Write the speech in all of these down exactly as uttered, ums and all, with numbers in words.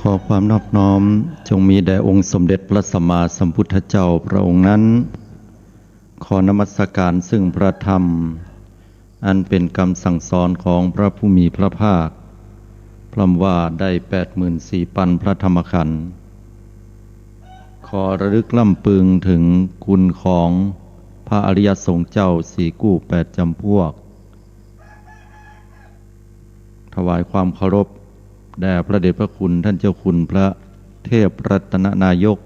ขอความนอบน้อมจงมีแด่องค์สมเด็จพระสัมมาสัมพุทธเจ้าพระองค์นั้น ขอนมัสการซึ่งพระธรรม อันเป็นกำสั่งสอนของพระผู้มีพระภาค พร่ำว่าได้แปดหมื่นสี่ปันพระธรรมขันธ์ ขอระลึกร่ำพึงถึงคุณของพระอริยสงฆ์เจ้าสี่กู้แปดจำพวก ถวายความเคารพแด่พระเดชพระคุณท่านเจ้าคุณพระเทพรัตนนายก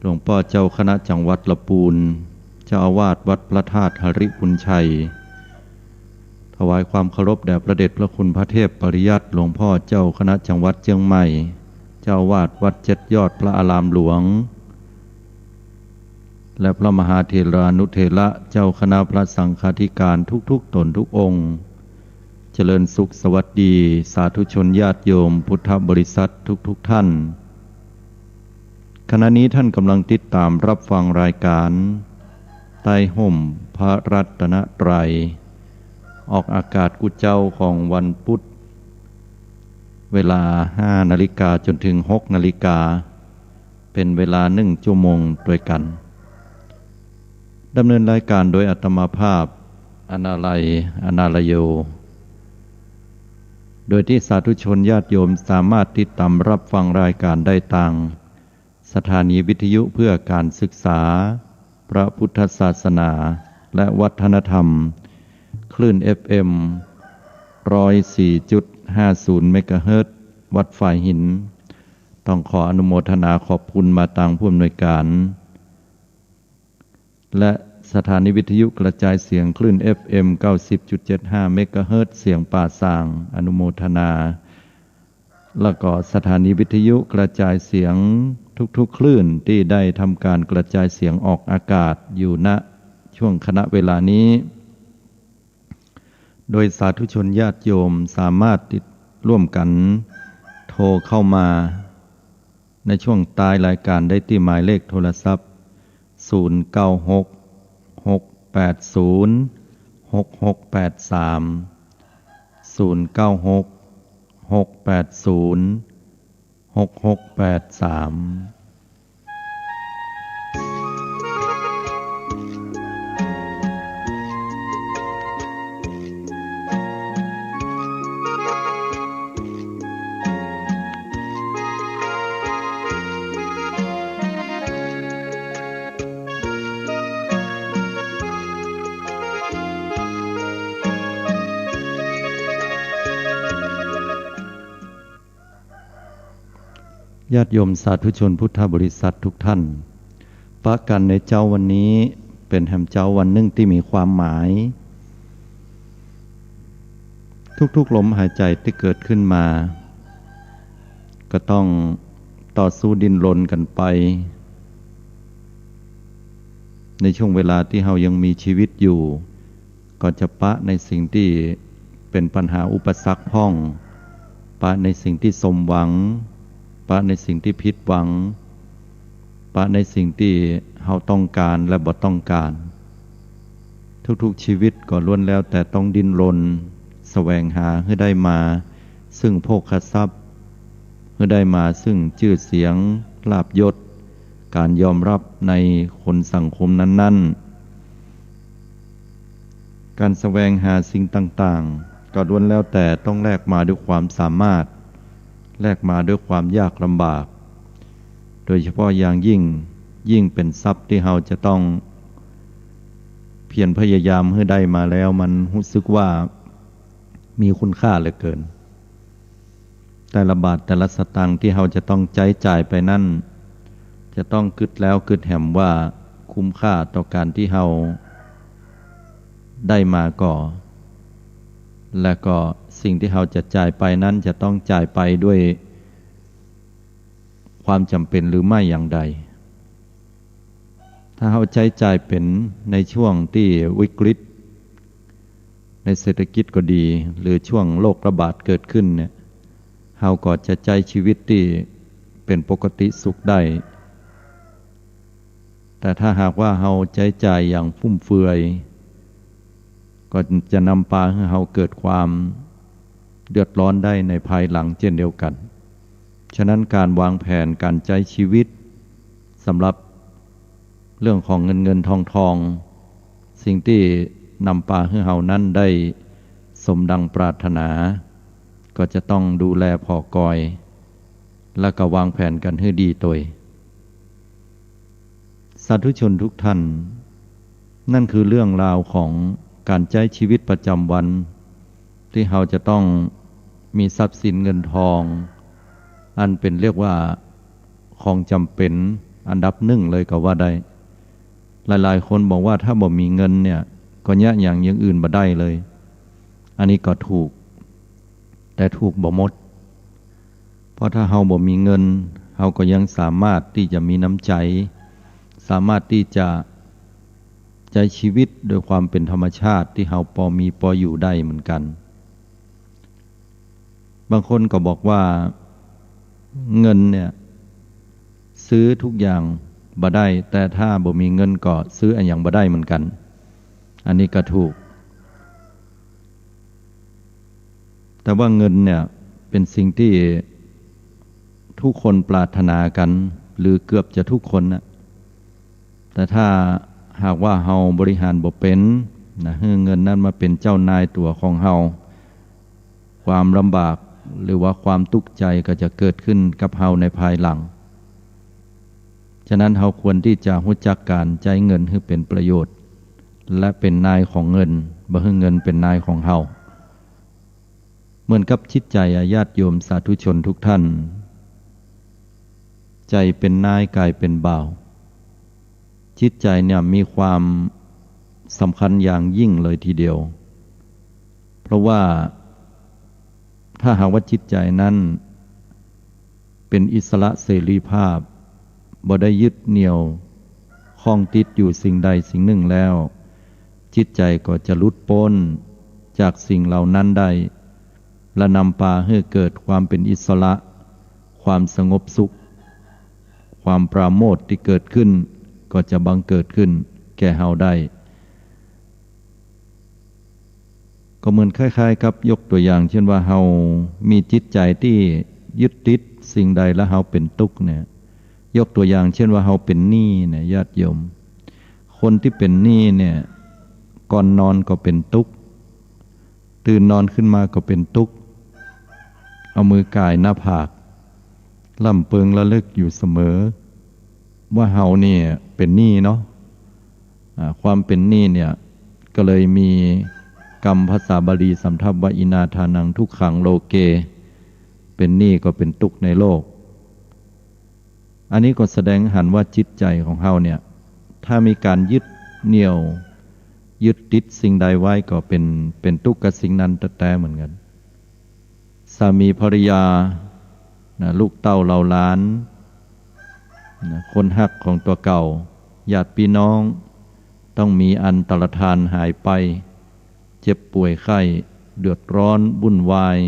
หลวงป้อเจ้าคณะจังหวัดละปูน เจ้าอาวาสวัดพระธาตุหริภุญชัย ถวายความเคารพแด่พระเดชพระคุณพระเทพปริยัติ หลวงพ่อเจ้าคณะจังหวัดเจียงใหม่ เจ้าอาวาสวัดเจ็ดยอดพระอารามหลวง และพระมหาเถรานุเถระเจ้าคณะพระสังฆาธิการทุกๆตนทุกองค์ เจริญสุขสวัสดี สาธุชนญาติโยมพุทธบริษัททุกๆท่าน ขณะนี้ท่านกำลังติดตามรับฟังรายการใต้ฮ่มพระรัตนตรัย ออกอากาศกู้เจ๊าของวันพุธ เวลาห้านาฬิกาจนถึงหกนาฬิกา เป็นเวลาหนึ่งชั่วโมงตวยกั๋น ดำเนินรายการโดยอาตมาภาพ อนาลัย อนาลโย โดยตี้สาธุชนญาติโยมสามารถติดตามรับฟังรายการได้ตางสถานีวิทยุเพื่อการศึกษาพระพุทธศาสนาและวัฒนธรรม คลื่น เอฟเอ็ม ร้อยสี่จุดห้าศูนย์ เมกะเฮิรตซ์ วัดฝายหิน ต้องขออนุโมทนาขอบคุณมาตางผู้อำนวยการ และสถานีวิทยุกระจายเสียงคลื่น เอฟเอ็ม เก้าสิบจุดเจ็ดห้า เมกะเฮิรตซ์ เสียงป่าซาง อนุโมทนา แล้วก็สถานีวิทยุกระจายเสียงทุกๆคลื่นตี้ได้ทำการกระจายเสียงออกอากาศอยู่ ณ ช่วงขณะเวลานี้ โดยสาธุชนญาติโยมสามารถติดร่วมกั๋นโทรเข้ามาในช่วงท้ายรายการได้ตี้หมายเลขโทรศัพท์ ศูนย์เก้าหก หกแปดศูนย์ หกหกแปดสาม ศูนย์เก้าหก หกแปดศูนย์ หกหกแปดสาม ญาติโยมสาธุชนพุทธบริษัททุกท่าน ปะกั๋นในเจ๊าวันนี้เป๋นแหมเจ๊าวันนึ่งตี้มีความหมาย ทุกๆลมหายใจ๋ตี้เกิดขึ้นมา ก็ต้องต่อสู้ดิ้นรนกั๋นไป ในช่วงเวลาตี้เฮายังมีชีวิตอยู่ ก็จะปะในสิ่งตี้เป๋นปัญหาอุปสรรคพ่อง ปะในสิ่งตี้สมหวัง ปะในสิ่งตี้ผิดหวัง ปะในสิ่งตี้เฮาต้องก๋านและบ่ต้องก๋าน ทุกๆชีวิตก็ล้วนแล้วแต่ต้องดิ้นรนแสวงหาหื้อได้มาซึ่งโภคทรัพย์ หื้อได้มาซึ่งจื้อเสียง ลาภยศ ก๋านยอมรับในคนสังคมนั้นๆ ก๋านแสวงหาสิ่งต่างๆ ก็ล้วนแล้วแต่ต้องแลกมาด้วยความสามารถ แลกมาด้วยความยากลำบาก โดยเฉพาะอย่างยิ่ง ยิ่งเป๋นทรัพย์ตี้เฮาจะต้องเพียรพยายามหื้อได้มาแล้ว มันฮู้สึกว่ามีคุณค่าเหลือเกิน แต่ละบาทแต่ละสตางค์ตี้เฮาจะต้องใจ๊จ่ายไปนั้น จะต้องกึ๊ดแล้วกึ๊ดแหมว่าคุ้มค่าต่อก๋านตี้เฮาได้มาก่อ และก็สิ่งตี้เฮาจะจ่ายไปนั้นจะต้องจ่ายไปด้วยความจ๋ำเป๋นหรือไม่อย่างใด ถ้าเฮาใจ๊จ่ายเป๋นในช่วงตี้วิกฤต ในเศรษฐกิจก็ดี หรือช่วงโรคระบาดเกิดขึ้นเนี่ย เฮาก็จะใจ๊ชีวิตตี้เป๋นปกติสุขได้ แต่ถ้าหากว่าเฮาใจ๊จ่ายอย่างฟุ่มเฟือย ก็จะนำปาหื้อเฮาเกิดความเดือดร้อนได้ในภายหลังเจ้นเดียวกั๋น ฉะนั้นก๋านวางแผนก๋านใจ๊ชีวิตสำหรับเรื่องของเงินเงินทองทอง สิ่งตี้นำปาหื้อเฮานั้นได้สมดังปรารถนา ก็จะต้องดูแลผ่อกอย และก็วางแผนกั๋นหื้อดีตวย สาธุชนทุกท่าน นั่นคือเรื่องราวของก๋านใจ๊ชีวิตประจำวัน ตี้เฮาจะต้องมีทรัพย์สินเงินทอง อันเป๋นเรียกว่าของจ๋ำเป๋นอันดับหนึ่งเลยก็ว่าได้ หลายๆ คนบอกว่าถ้าบ่มีเงินเนี่ย ก็เยียะหยังอย่างอื่นบ่ได้เลย อันนี้ก็ถูก แต่ถูกบ่หมด เพราะถ้าเฮาบ่มีเงิน เฮาก็ยังสามารถตี้จะมีน้ำใจ๋ สามารถตี้จะใจ๊ชีวิตโดยความเป๋นธรรมชาติตี้เฮาปอมีปออยู่ได้เหมือนกั๋น บางคนก็บอกว่าเงินเนี่ยซื้อทุกอย่างบ่ได้ แต่ถ้าบ่มีเงินก็ซื้ออะหยังบ่ได้เหมือนกั๋น อันนี้ก็ถูก แต่ว่าเงินเนี่ยเป๋นสิ่งตี้ทุกคนปรารถนากั๋น หรือเกือบจะทุกคนน่ะ แต่ถ้าหากว่าเฮาบริหารบ่เป๋นนะ หื้อเงินนั้นมาเป๋นเจ้านายตั๋วของเฮา ความลำบากหรือว่าความตุ๊กข์ใจ๋ก็จะเกิดขึ้นกับเฮาในภายหลัง ฉะนั้นเฮาควรตี้จะฮู้จักก๋านใจ๊เงินหื้อเป๋นประโยชน์ และเป๋นนายของเงิน บ่หื้อเงินเป๋นนายของเฮา เหมือนกับจิตใจ๋อะ ญาติโยมสาธุชนทุกท่าน ใจ๋เป๋นนาย ก๋ายเป๋นบ่าว จิตใจ๋เนี่ยมีความสำคัญอย่างยิ่งเลยทีเดียว เพราะว่าถ้าหากว่าจิตใจ๋นั้นเป๋นอิสระเสรีภาพ บ่ได้ยึดเหนี่ยวข้องติดอยู่สิ่งใดสิ่งหนึ่งแล้ว จิตใจ๋ก็จะหลุดป๊นจากสิ่งเหล่านั้นได้ และนำปาหื้อเกิดความเป๋นอิสระ ความสงบสุข ความปราโมทย์ตี้เกิดขึ้น ก็จะบังเกิดขึ้นแก่เฮาได้ ก็เหมือนคล้ายๆ กับยกตั๋วอย่างเช่นว่าเฮามีจิตใจ๋ตี้ยึดติดสิ่งใดแล้วเฮาเป๋นตุ๊กข์เนี่ย ยกตั๋วอย่างเช่นว่าเฮาเป๋นหนี้เนี่ย ญาติโยม คนตี้เป๋นหนี้เนี่ย ก่อนนอนก็เป๋นตุ๊กข์ ตื่นนอนขึ้นมาก็เป๋นตุ๊กข์ เอามือก่ายหน้าผาก ร่ำเปิงระลึกอยู่เสมอ ว่าเฮาเนี่ยเป๋นหนี้เนาะ อ่า ความเป๋นหนี้เนี่ย ก็เลยมีกำภาษาบาลีสำทับว่า อินาทานังทุกขังโลเก เป๋นหนี้ก็เป๋นตุ๊กข์ในโลก อันนี้ก็แสดงหันว่าจิตใจ๋ของเฮาเนี่ย ถ้ามีก๋านยึดเหนี่ยว ยึดติดสิ่งใดไว้ก็เป๋น เป๋นตุ๊กข์กับสิ่งนั้นแต๊ๆ เหมือนกั๋น สามีภรรยา นะ ลูกเต้าเหล่าหลาน นะ คนฮักของตั๋วเก่า ญาติพี่น้อง ต้องมีอันตรธานหายไป เจ็บป่วยไข้ เดือดร้อน วุ่นวาย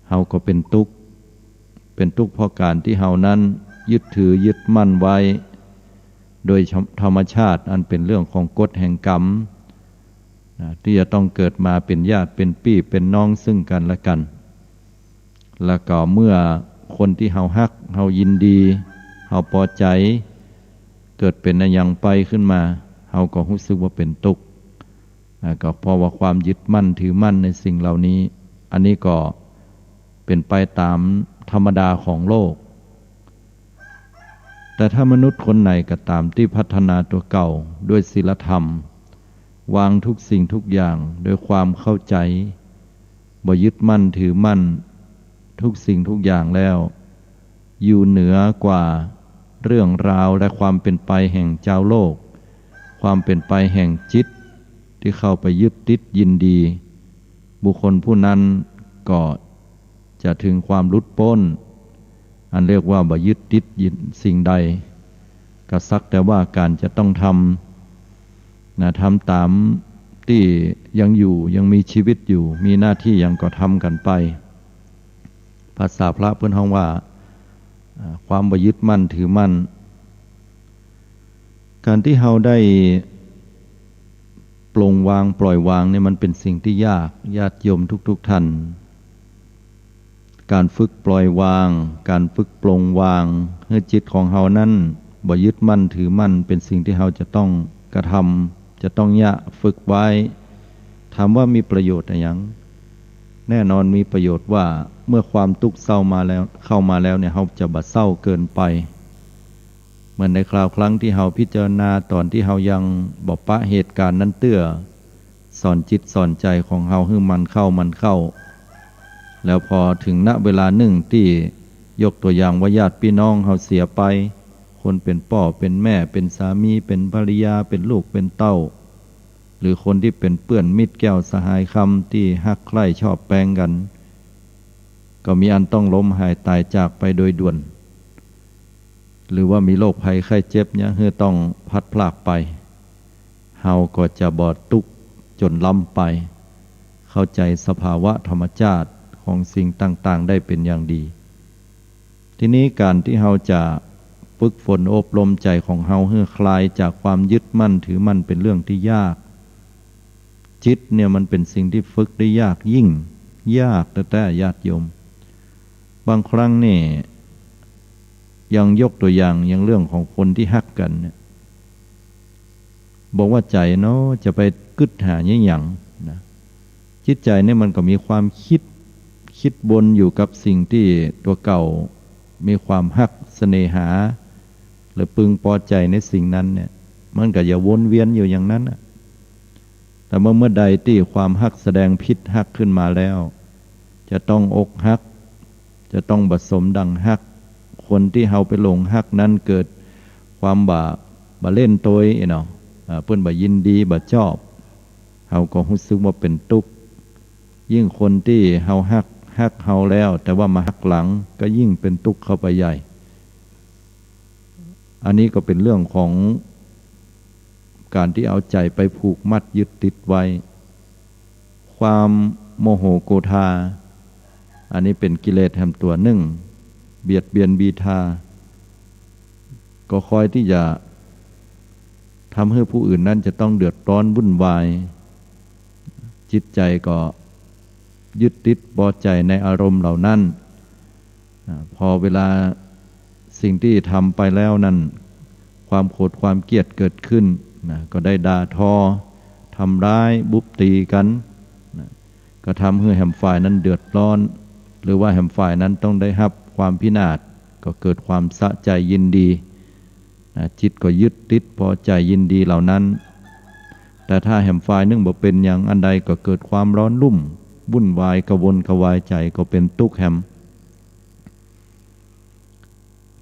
เฮาก็เป๋นตุ๊กข์ เป๋นตุ๊กข์เพราะก๋านตี้เฮานั้นยึดถือยึดมั่นไว้ โดยธรรมชาติอันเป๋นเรื่องของกฎแห่งกรรม นะ ตี้จะต้องเกิดมาเป๋นญาติ เป๋นปี้ เป๋นน้องซึ่งกั๋นและกั๋น แล้วก็เมื่อคนตี้เฮาฮัก เฮายินดี เฮาปอใจ๋ เกิดเป๋นอะหยังไปขึ้นมา เฮาก็ฮู้สึกว่าเป๋นตุ๊กข์ อ่า ก็เพราะว่าความยึดมั่นถือมั่นในสิ่งเหล่านี้ อันนี้ก็เป๋นไปต๋ามธรรมดาของโลก แต่ถ้ามนุษย์คนไหนก็ต๋ามตี้พัฒนาตั๋วเก่าด้วยศีลธรรม วางทุกสิ่งทุกอย่างด้วยความเข้าใจ๋ บ่ยึดมั่นถือมั่นทุกสิ่งทุกอย่างแล้ว อยู่เหนือกว่าเรื่องราวและความเป๋นไปแห่งจาวโลก ความเป๋นไปแห่งจิตตี้เข้าไปยึดติดยินดี บุคคลผู้นั้นก็จะถึงความหลุดป๊น อันเรียกว่าบ่ยึดติดยินสิ่งใด ก็สักแต่ว่าก๋านจะต้องทำ นะ ทำต๋ามตี้ยังอยู่ ยังมีชีวิตอยู่ มีหน้าตี้หยังก็ทำกั๋นไป ภาษาพระเปิ้นฮ้องว่า อ่า ความบ่ยึดมั่นถือมั่น ก๋านตี้เฮาได้ปลงวางปล่อยวางเนี่ย มันเป๋นสิ่งตี้ยาก ญาติโยมทุกๆ ท่าน ก๋านฝึกปล่อยวาง ก๋านฝึกปลงวาง หื้อจิตของเฮานั้นบ่ยึดมั่นถือมั่น เป๋นสิ่งตี้เฮาจะต้องกระทำ จะต้องเยียะฝึกไว้ ถามว่ามีประโยชน์อะหยัง แน่นอนมีประโยชน์ว่า เมื่อความตุ๊กข์เศร้ามาแล้ว เข้ามาแล้วเนี่ย เฮาจะบ่เศร้าเกินไป เหมือนในคราวครั้งตี้เฮาพิจารณาต๋อนตี้เฮายังบ่ปะเหตุก๋ารณ์นั้นเตื้อ สอนจิตสอนใจ๋ของเฮาหื้อมันเข้ามันเข้า แล้วพอเถิง ณ เวลานึ่งตี้ยกตั๋วอย่างว่าญาติปี้น้องเฮาเสียไป คนเป๋นป้อเป๋นแม่ เป๋นสามี เป๋นภริยา เป๋นลูกเป๋นเต้า หรือคนตี้เป๋นเปื้อนมิตรแก้วสหายคำตี้ฮักใคร่ชอบแปงกั๋น ก็มีอันต้องล้มหายต๋ายจากไปโดยด่วน หรือว่ามีโรคภัยไข้เจ็บเยียะหื้อต้องพลัดพรากไป เฮาก็จะบ่ตุ๊กข์จ๋นล้ำไป เข้าใจ๋สภาวะธรรมจาติของสิ่งต่างๆ ได้เป๋นอย่างดี ทีนี้ก๋านตี้เฮาจะฝึกฝนอบรมใจ๋ของเฮาหื้อคลายจากความยึดมั่นถือมั่นเป๋นเรื่องตี้ยาก จิตเนี่ยมันเป๋นสิ่งตี้ฝึกได้ยากยิ่ง ยากแต๊ๆ ญาติโยม บางครั้งนี่ อย่างยกตั๋วอย่าง อย่างเรื่องของคนตี้ฮักกั๋นเนี่ย บ่ว่าใจ๋เนาะ จะไปกึ๊ดหาเยียะหยังนะ จิตใจ๋เนี่ยมันก็มีความกึ๊ด กึ๊ดวนอยู่กับสิ่งตี้ตั๋วเก่ามีความฮักเสน่หา หรือพึงปอใจ๋ในสิ่งนั้นเนี่ย มันก็จะวนเวียนอยู่อย่างนั้นน่ะ แต่เมื่อ เมื่อใดตี้ความฮักแสดงผิดฮักขึ้นมาแล้ว จะต้องอกหัก จะต้องบ่สมดังฮัก คนตี้เฮาไปหลงฮักนั้นเกิดความบ่า บ่าเล่นโตยเนาะ อ่า เปิ้นบ่ยินดี บ่จอบ เฮาก็ฮู้สึกว่าเป๋นตุ๊กข์ ยิ่งคนตี้เฮาฮัก ฮักเฮาแล้ว แต่ว่ามาฮักหลัง ก็ยิ่งเป๋นตุ๊กข์เข้าไปใหญ่ อันนี้ก็เป๋นเรื่องของก๋านตี้เอาใจ๋ไปผูกมัดยึดติดไว้ ความโมโหโกธา อันนี้เป๋นกิเลสแหมตั๋วนึ่ง เบียดเบียนบีทา ก็คอยตี้จะทำหื้อผู้อื่นนั้นจะต้องเดือดร้อนวุ่นวาย จิตใจ๋ก็ยึดติดปอใจ๋ในอารมณ์เหล่านั้น อ่า พอเวลาสิ่งตี้ทำไปแล้วนั้น ความโกรธความเกลียดเกิดขึ้นนะ ก็ได้ด่าทอ ทำร้าย บุบตี๋กั๋นนะ ก็ทำหื้อแหมฝ่ายนั้นเดือดร้อน หรือว่าแหมฝ่ายนั้นต้องได้ฮับความพินาศ ก็เกิดความสะใจ๋ยินดีนะ จิตก็ยึดติดปอใจ๋ยินดีเหล่านั้น แต่ถ้าแหมฝ่ายนึ่งบ่เป๋นหยังอันใด ก็เกิดความร้อนรุ่ม วุ่นวาย กระวนกระวายใจ๋ ก็เป๋นตุ๊กข์แหม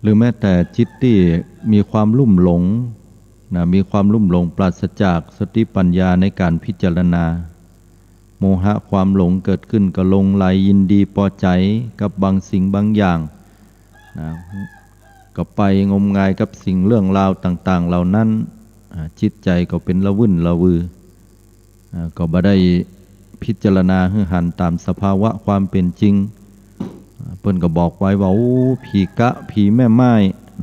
หรือแม้แต่จิตตี้มีความลุ่มหลงนะ มีความลุ่มหลงปราศจากสติปัญญาในก๋านพิจารณา โมหะความหลงเกิดขึ้นก็หลงใหลยินดีปอใจ๋กับบางสิ่งบางอย่างนะ ก็ไปงมงายกับสิ่งเรื่องราวต่างๆ เหล่านั้น อ่า จิตใจ๋ก็เป๋นละวื่นละวือ อ่า ก็บ่ได้พิจารณาหื้อหันต๋ามสภาวะความเป๋นจริง อ่า เปิ้นก็บอกไว้ว่า โอ้ ผีกะ ผีแม่ไม้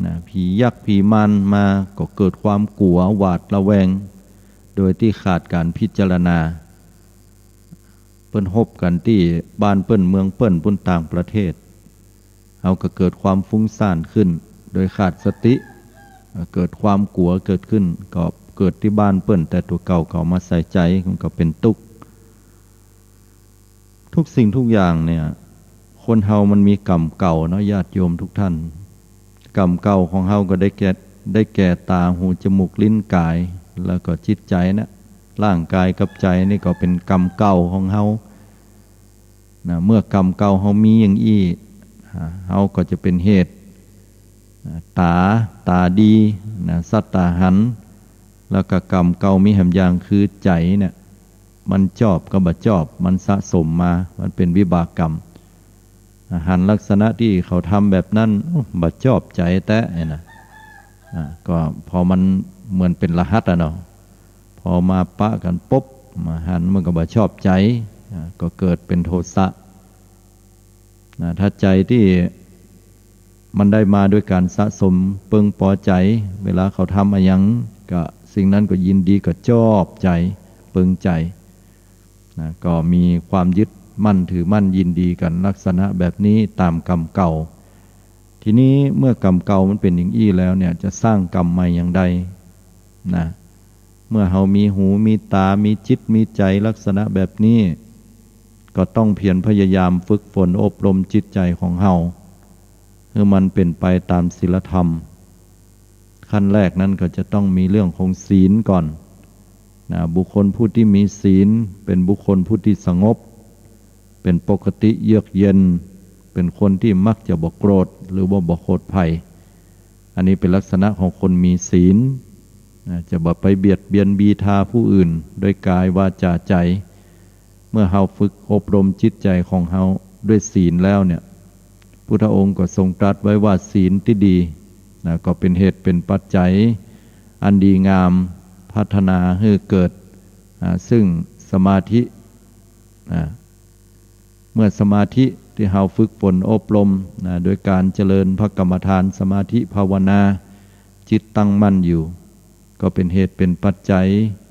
นะ ผียักษ์ ผีมารมา ก็เกิดความกั๋วหวาดระแวง โดยตี้ขาดก๋านพิจารณา เปิ้นฮบกั๋นตี้บ้านเปิ้นเมืองเปิ้น ปุ้นต่างประเทศ เฮาก็เกิดความฟุ้งซ่านขึ้น โดยขาดสติ เกิดความกั๋วเกิดขึ้น ก็เกิดตี้บ้านเปิ้น แต่ตั๋วเก่าก็เอามาใส่ใจ๋ มันก็เป๋นตุ๊กข์ ทุกสิ่งทุกอย่างเนี่ย คนเฮามันมีกรรมเก่าเนาะ ญาติโยมทุกท่าน กรรมเก่าของเฮาก็ได้แก่ ได้แก่ต๋า หู จมูก ลิ้น ก๋าย แล้วก็จิตใจ๋นะ ร่างก๋ายกับใจ๋นี่ก็เป๋นกรรมเก่าของเฮานะ เมื่อกรรมเก่าเฮามีอย่างอี้ อ่า เฮาก็จะเป๋นเหตุ อ่า ต๋า ต๋าดีนะ สัตตาหัน แล้วก็กรรมเก่ามีแหมอย่างคือใจ๋เนี่ย มันจอบกับบ่จอบ มันสะสมมา มันเป๋นวิบากกรรม อ่า หันลักษณะตี้เขาทำแบบนั้น โอ้ บ่จอบใจ๋แต๊เนี่ยนะ อ่า ก็พอมันเหมือนเป๋นรหัสอะเนาะ พอมาปะกั๋นปุ๊บ มาหันมันก็บ่ชอบใจ๋ อ่า ก็เกิดเป๋นโทสะ นะ ถ้าใจ๋ตี้มันได้มาโดยก๋านสะสมเปิงปอใจ๋ เวลาเขาทำอะหยังก็สิ่งนั้นก็ยินดี ก็จอบใจ๋ เปิงใจ๋ นะ ก็มีความยึด มั่นถือมั่นยินดีกั๋นลักษณะแบบนี้ต๋ามกรรมเก่า ทีนี้เมื่อกรรมเก่ามันเป๋นอย่างอี้แล้วเนี่ย จะสร้างกรรมใหม่อย่างใดนะ เมื่อเฮามีหูมีต๋า มีจิตมีใจ๋ลักษณะแบบนี้ ก็ต้องเพียรพยายามฝึกฝนอบรมจิตใจ๋ของเฮา หื้อมันเป๋นไปต๋ามศีลธรรม ขั้นแรกนั้นก็จะต้องมีเรื่องของศีลก่อนนะ บุคคลผู้ตี้มีศีล เป๋นบุคคลผู้ตี้สงบ เป๋นปกติเยือกเย็น เป๋นคนตี้มักจะบ่โกรธ หรือว่าบ่โขดใผ อันนี้เป๋นลักษณะของคนมีศีลนะ จะบ่ไปเบียดเบียนบีทาผู้อื่น โดยกายวาจาใจ๋ เมื่อเฮาฝึกอบรมจิตใจ๋ของเฮาด้วยศีลแล้วเนี่ย พุทธองค์ก็ทรงตรัสไว้ว่าศีลตี้ดีนะ ก็เป๋นเหตุเป๋นปัจจัยอันดีงาม พัฒนาหื้อเกิด อ่า ซึ่งสมาธิ อ่า เมื่อสมาธิตี้เฮาฝึกฝนอบรมนะ โดยก๋านเจริญพระกรรมฐานสมาธิภาวนา จิตตั้งมั่นอยู่ ก็เป๋นเหตุเป๋นปัจจัย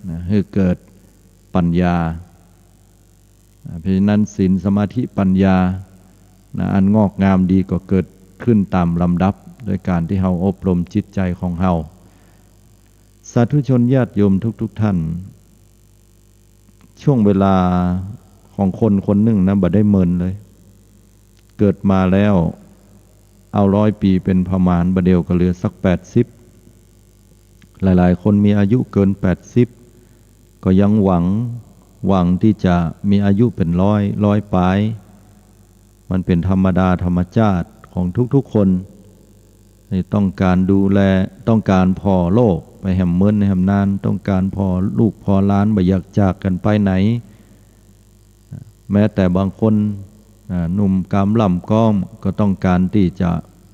นะ หื้อเกิดปัญญา อ่า เพราะฉะนั้นศีลสมาธิปัญญานะ อันงอกงามดีก็เกิดขึ้นต๋ามลำดับ โดยก๋านตี้เฮาอบรมจิตใจ๋ของเฮา สาธุชนญาติโยมทุกๆ ท่าน ช่วงเวลาของคนคนนึ่งนะ บ่ได้เมินเลย เกิดมาแล้ว เอาร้อยปี๋เป๋นประมาณ บ่าเดี่ยวก็เหลือสักแปดสิบ หลายๆ คนมีอายุเกินแปดสิบ ก็ยังหวัง หวังตี้จะมีอายุเป๋นร้อย ร้อยป๋าย มันเป๋นธรรมดาธรรมชาติของทุกๆ คน ที่ต้องก๋านดูแล ต้องก๋านผ่อโลกไปแหมเมินแหมนาน ต้องก๋านผ่อลูกผ่อหลาน บ่อยากจากกั๋นไปไหน แม้แต่บางคน อ่า หนุ่มกำล่ำก๊อม ก็ต้องก๋านตี้จะ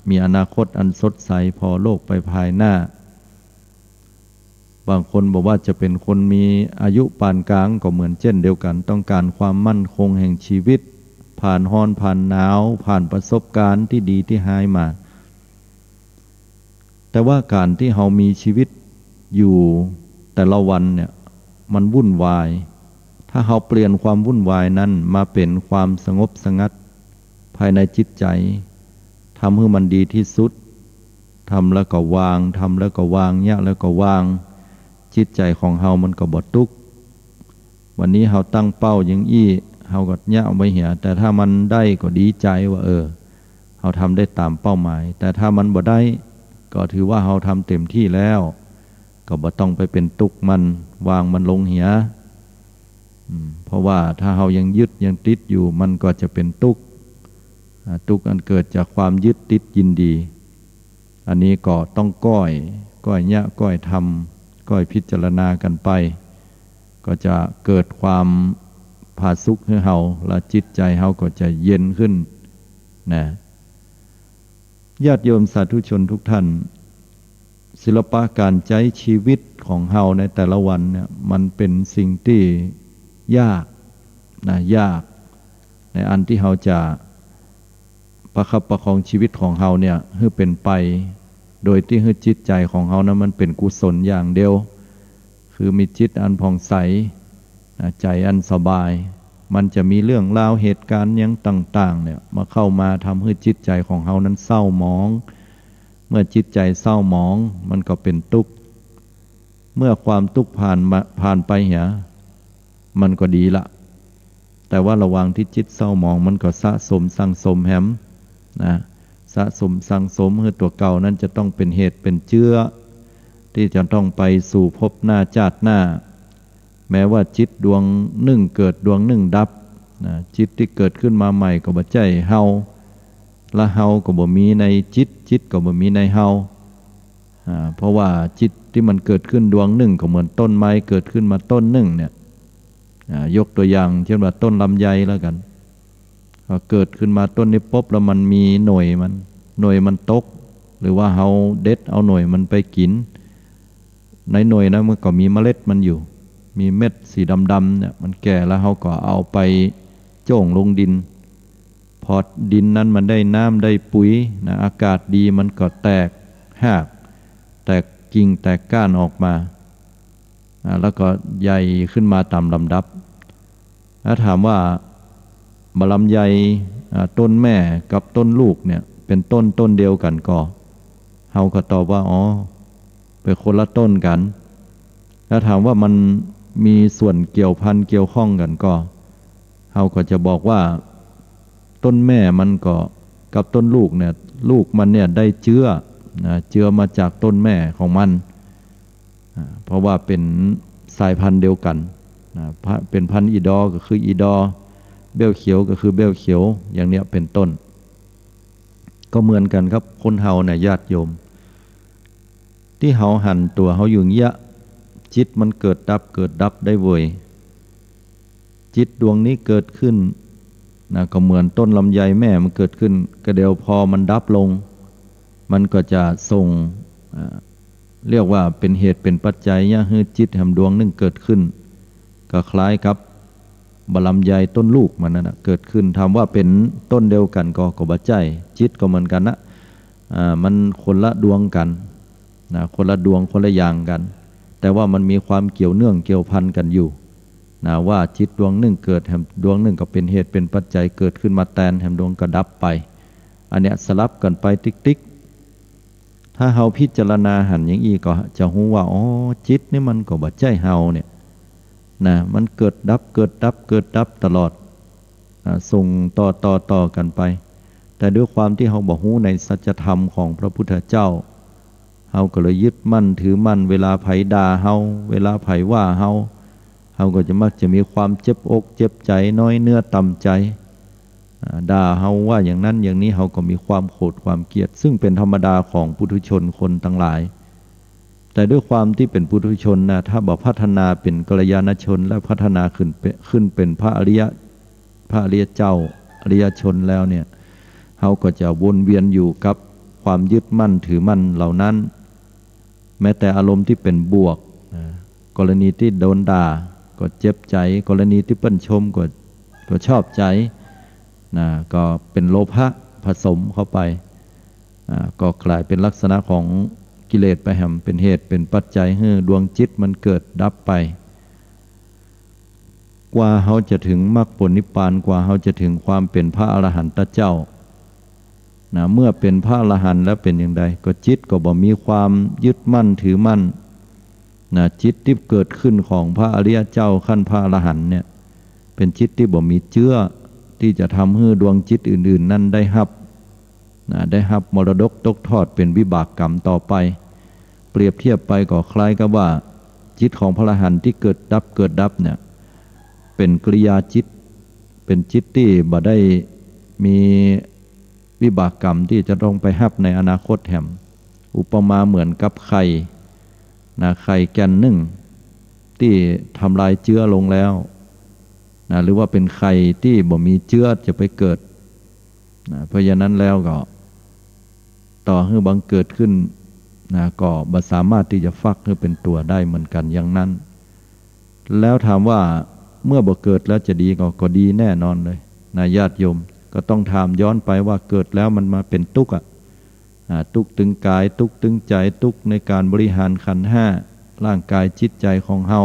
มีอนาคตอันสดใสผ่อโลกไปภายหน้า บางคนบ่ว่าจะเป๋นคนมีอายุปานก๋างก็เหมือนเจ้นเดียวกั๋น ต้องก๋านความมั่นคงแห่งชีวิต ผ่านฮ้อนผ่านหนาว ผ่านประสบก๋ารณ์ตี้ดีตี้ฮ้ายมา แต่ว่าก๋านตี้เฮามีชีวิตอยู่แต่ละวันเนี่ย มันวุ่นวาย ถ้าเฮาเปลี่ยนความวุ่นวายนั้นมาเป๋นความสงบสงัดภายในจิตใจ๋ ทำหื้อมันดีตี้สุด ทำแล้วก็วาง ทำแล้วก็วาง เยียะแล้วก็วาง จิตใจ๋ของเฮามันก็บ่ตุ๊กข์ วันนี้เฮาตั้งเป้าอย่างอี้ เฮาก็เยียะไว้เหีย แต่ถ้ามันได้ก็ดีใจ๋ว่า เออ เฮาทำได้ต๋ามเป้าหมาย แต่ถ้ามันบ่ได้ ก็ถือว่าเฮาทำเต็มตี้แล้ว ก็บ่ต้องไปเป๋นตุ๊กข์มัน วางมันลงเหีย อืม เพราะว่าถ้าเฮายังยึดยังติดอยู่ มันก็จะเป๋นตุ๊กข์ อ่า ตุ๊กข์อันเกิดจากความยึดติดยินดี อันนี้ก็ต้องก้อย ก้อยเยียะ ก้อยทำ ก้อยพิจารณากั๋นไป ก็จะเกิดความผาสุกหื้อเฮา และจิตใจ๋เฮาก็จะเย็นขึ้นนะ ญาติโยมสาธุชนทุกท่าน ศิลปะก๋านใจ๊ชีวิตของเฮาในแต่ละวันเนี่ย มันเป๋นสิ่งตี้ยากนะ ยากในอันตี้เฮาจะประคับประคองชีวิตของเฮาเนี่ย หื้อเป๋นไป โดยตี้หื้อจิตใจ๋ของเฮานั้นมันเป๋นกุศลอย่างเดียว คือมีจิตอันผ่องใส นะ ใจ๋อันสบาย มันจะมีเรื่องราวเหตุก๋ารณ์หยังต่างๆ เนี่ย มาเข้ามาทำหื้อจิตใจ๋ของเฮานั้นเศร้าหมอง เมื่อจิตใจ๋เศร้าหมอง มันก็เป๋นตุ๊กข์ เมื่อความตุ๊กข์ผ่านมา ผ่านไปเหีย มันก็ดีละ แต่ว่าระหว่างตี้จิตเศร้าหมอง มันก็สะสมสั่งสมแหมนะ สะสมสั่งสมหื้อตั๋วเก่านั้นจะต้องเป๋นเหตุเป๋นเจื๊อ ตี้จะต้องไปสู่ภพหน้าจาติหน้า แม้ว่าจิตดวงนึ่งเกิดดวงนึ่งดับนะ จิตตี้เกิดขึ้นมาใหม่ก็บ่ใจ้เฮา และเฮาก็บ่มีในจิต จิตก็บ่มีในเฮา อ่า เพราะว่าจิตตี้มันเกิดขึ้นดวงนึ่งก็เหมือนต้นไม้เกิดขึ้นมาต้นนึ่งเนี่ย อ่า ยกตั๋วอย่างเจ้นว่าต้นลำไยแล้วกั๋น พอเกิดขึ้นมาต้นนี้ปุ๊บแล้วมันมีหน่วยมัน หน่วยมันตก หรือว่าเฮาเด็ดเอาหน่วยมันไปกิ๋น ในหน่วยนั้นมันก็มีเมล็ดมันอยู่ มีเม็ดสีดำๆ เนี่ย มันแก่แล้วเฮาก็เอาไปโจ้งลงดิน พอดินนั้นมันได้น้ำได้ปุ๋ยนะ อากาศดีมันก็แตกฮาก แตกกิ่งแตกก้านออกมา อ่า แล้วก็ใหญ่ขึ้นมาต๋ามลำดับ แล้วถามว่า บ่าลำไย อ่า ต้นแม่กับต้นลูกเนี่ย เป๋นต้นต้นเดียวกั๋นก่อ เฮาก็ตอบว่า อ๋อ เป๋นคนละต้นกั๋น แล้วถามว่ามันมีส่วนเกี่ยวพันเกี่ยวข้องกั๋นก่อ เฮาก็จะบอกว่า ต้นแม่มันก็กับต้นลูกเนี่ย ลูกมันเนี่ยได้เจื๊อนะ เจื๊อมาจากต้นแม่ของมัน อ่า เพราะว่าเป๋นสายพันธุ์เดียวกั๋นนะ พะ เป๋นพันธุ์อี่ดอก็คืออี่ดอ เบ้วเขียวก็คือเบ้วเขียว อย่างเนี้ยเป๋นต้น ก็เหมือนกั๋นครับ คนเฮาเนี่ยญาติโยม ตี้เฮาหันตั๋วเฮาอยู่เยียะ จิตมันเกิดดับ เกิดดับได้เว่ย จิตดวงนี้เกิดขึ้นนะ ก็เหมือนต้นลำไยแม่มันเกิดขึ้น ก็เดี๋ยวพอมันดับลง มันก็จะส่ง อ่า เรียกว่าเป๋นเหตุเป๋นปัจจัยเยียะหื้อจิตแหมดวงนึ่งเกิดขึ้น ก็คล้ายกับบ่าลำไยต้นลูกมันนั่นนะ เกิดขึ้น ถามว่าเป๋นต้นเดียวกั๋นก่อ ก็บ่ใจ้ จิตก็เหมือนกั๋นนะ อ่า มันคนละดวงกั๋นนะ คนละดวงคนละอย่างกั๋น แต่ว่ามันมีความเกี่ยวเนื่องเกี่ยวพันกั๋นอยู่นะ ว่าจิตดวงนึ่งเกิดแหมดวงนึ่งก็เป๋นเหตุเป๋นปัจจัยเกิดขึ้นมาแตน แหมดวงก็ดับไป อันเนี้ยสลับกั๋นไปติ๊กๆ ถ้าเฮาพิจารณาหันอย่างอี้ก็จะฮู้ว่า อ๋อ จิตนี่มันก็บ่ใจ้เฮาเนี่ยนะ มันเกิดดับ เกิดดับ เกิดดับตลอด อ่า ส่งต่อ ต่อ ต่อกั๋นไป แต่ด้วยความตี้เฮาบ่ฮู้ในสัจธรรมของพระพุทธเจ้า เฮาก็เลยยึดมั่นถือมั่น เวลาใผด่าเฮา เวลาใผว่าเฮา เฮาก็จะมักจะมีความเจ็บอกเจ็บใจ๋ น้อยเนื้อต่ำใจ๋ อ่า ด่าเฮาว่าอย่างนั้นอย่างนี้ เฮาก็มีความโขดความเกลียด ซึ่งเป๋นธรรมดาของปุถุชนคนตังหลาย แต่ด้วยความตี้เป๋นปุถุชนนะ ถ้าบ่พัฒนาเป๋นกัลยาณชน และพัฒนาขึ้นเป๋น ขึ้นเป๋นพระอริยะ พระอริยะเจ้า อริยชนแล้วเนี่ย เฮาก็จะวนเวียนอยู่กับความยึดมั่นถือมั่นเหล่านั้น แม้แต่อารมณ์ตี้เป๋นบวกนะ กรณีตี้โดนด่าก็เจ็บใจ๋ กรณีตี้เปิ้นชมก็ ก็ชอบใจ๋นะ ก็เป๋นโลภะผสมเข้าไป อ่า ก็กลายเป๋นลักษณะของกิเลสไปแหม เป๋นเหตุเป๋นปัจจัยหื้อดวงจิตมันเกิดดับไป กว่าเฮาจะเถิงมรรคผลนิพพาน กว่าเฮาจะเถิงความเป๋นพระอรหันตเจ้านะ เมื่อเป๋นพระอรหันต์แล้วเป๋นอย่างใด ก็จิตก็บ่มีความยึดมั่นถือมั่นนะ จิตตี้เกิดขึ้นของพระอริยเจ้าขั้นพระอรหันต์เนี่ย เป๋นจิตตี้บ่มีเจื้อตี้จะทำหื้อดวงจิตอื่นๆ นั้นได้ฮับ นะ ได้ฮับมรดกตกทอดเป๋นวิบากกรรมต่อไป เปรียบเทียบไปก็คล้ายกับว่า จิตของพระอรหันต์ตี้เกิดดับ เกิดดับเนี่ย เป๋นกิริยาจิต เป๋นจิตตี้บ่ได้มีวิบากกรรมตี้จะต้องไปฮับในอนาคตแหม อุปมาเหมือนกับไข่นะ ไข่แก่นนึ่งตี้ทำลายเจื้อลงแล้วนะ หรือว่าเป๋นไข่ตี้บ่มีเจื้อจะไปเกิด นะ เพราะฉะนั้นแล้วก็ ต่อหื้อบังเกิดขึ้นนะ ก็บ่สามารถตี้จะฟักหื้อเป๋นตั๋วได้เหมือนกั๋นอย่างนั้น แล้วถามว่าเมื่อบ่เกิดแล้วจะดีก่อ ก็ดีแน่นอนเลยนะ ญาติโยม ก็ต้องถามย้อนไปว่าเกิดแล้วมันมาเป๋นตุ๊กข์อะ อ่า ตุ๊กข์ตึงก๋าย ตุ๊กข์ตึงใจ๋ ตุ๊กข์ในก๋านบริหารขันธ์ห้า ร่างก๋ายจิตใจ๋ของเฮา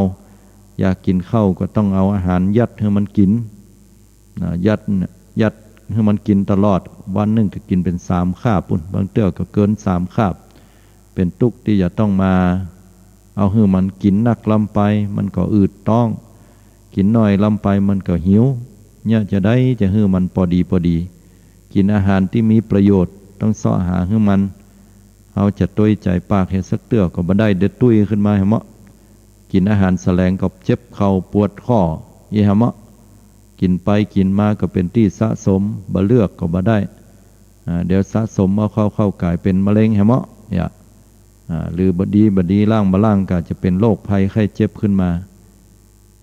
อยากกิ๋นข้าวก็ต้องเอาอาหารยัดหื้อมันกิ๋น นะ ยัด ยัดหื้อมันกิ๋นตลอด วันนึ่งก็กิ๋นเป๋นสามคาบปู้น บางเตื้อก็เกินสามคาบ เป๋นตุ๊กข์ตี้จะต้องมาเอาหื้อมัน กิ๋นนักล้ำไปมันก็อืดต๊อง กิ๋นน้อยล้ำไปมันก็หิว เนี่ยจะใดจะหื้อมันปอดีปอดี กิ๋นอาหารตี้มีประโยชน์ ต้องเซาะหาหื้อมัน เฮาจะตวยใจ๋ปากเหียสักเตื้อก็บ่ได้ เดี๋ยวตุ้ยขึ้นมาแหมเมาะ กิ๋นอาหารแสลงก็เจ็บเข่าปวดข้ออี้แหมเมาะ กิ๋นไปกิ๋นมาก็เป๋นตี้สะสม บ่เลือกก็บ่ได้ อ่า เดี๋ยวสะสมเอาเข้า เข้าก๋ายเป๋นมะเร็งแหมเมาะ เนี่ย อ่า หรือบ่ดีบ่ดี ล้างบ่ล้างก็จะเป๋นโรคภัยไข้เจ็บขึ้นมา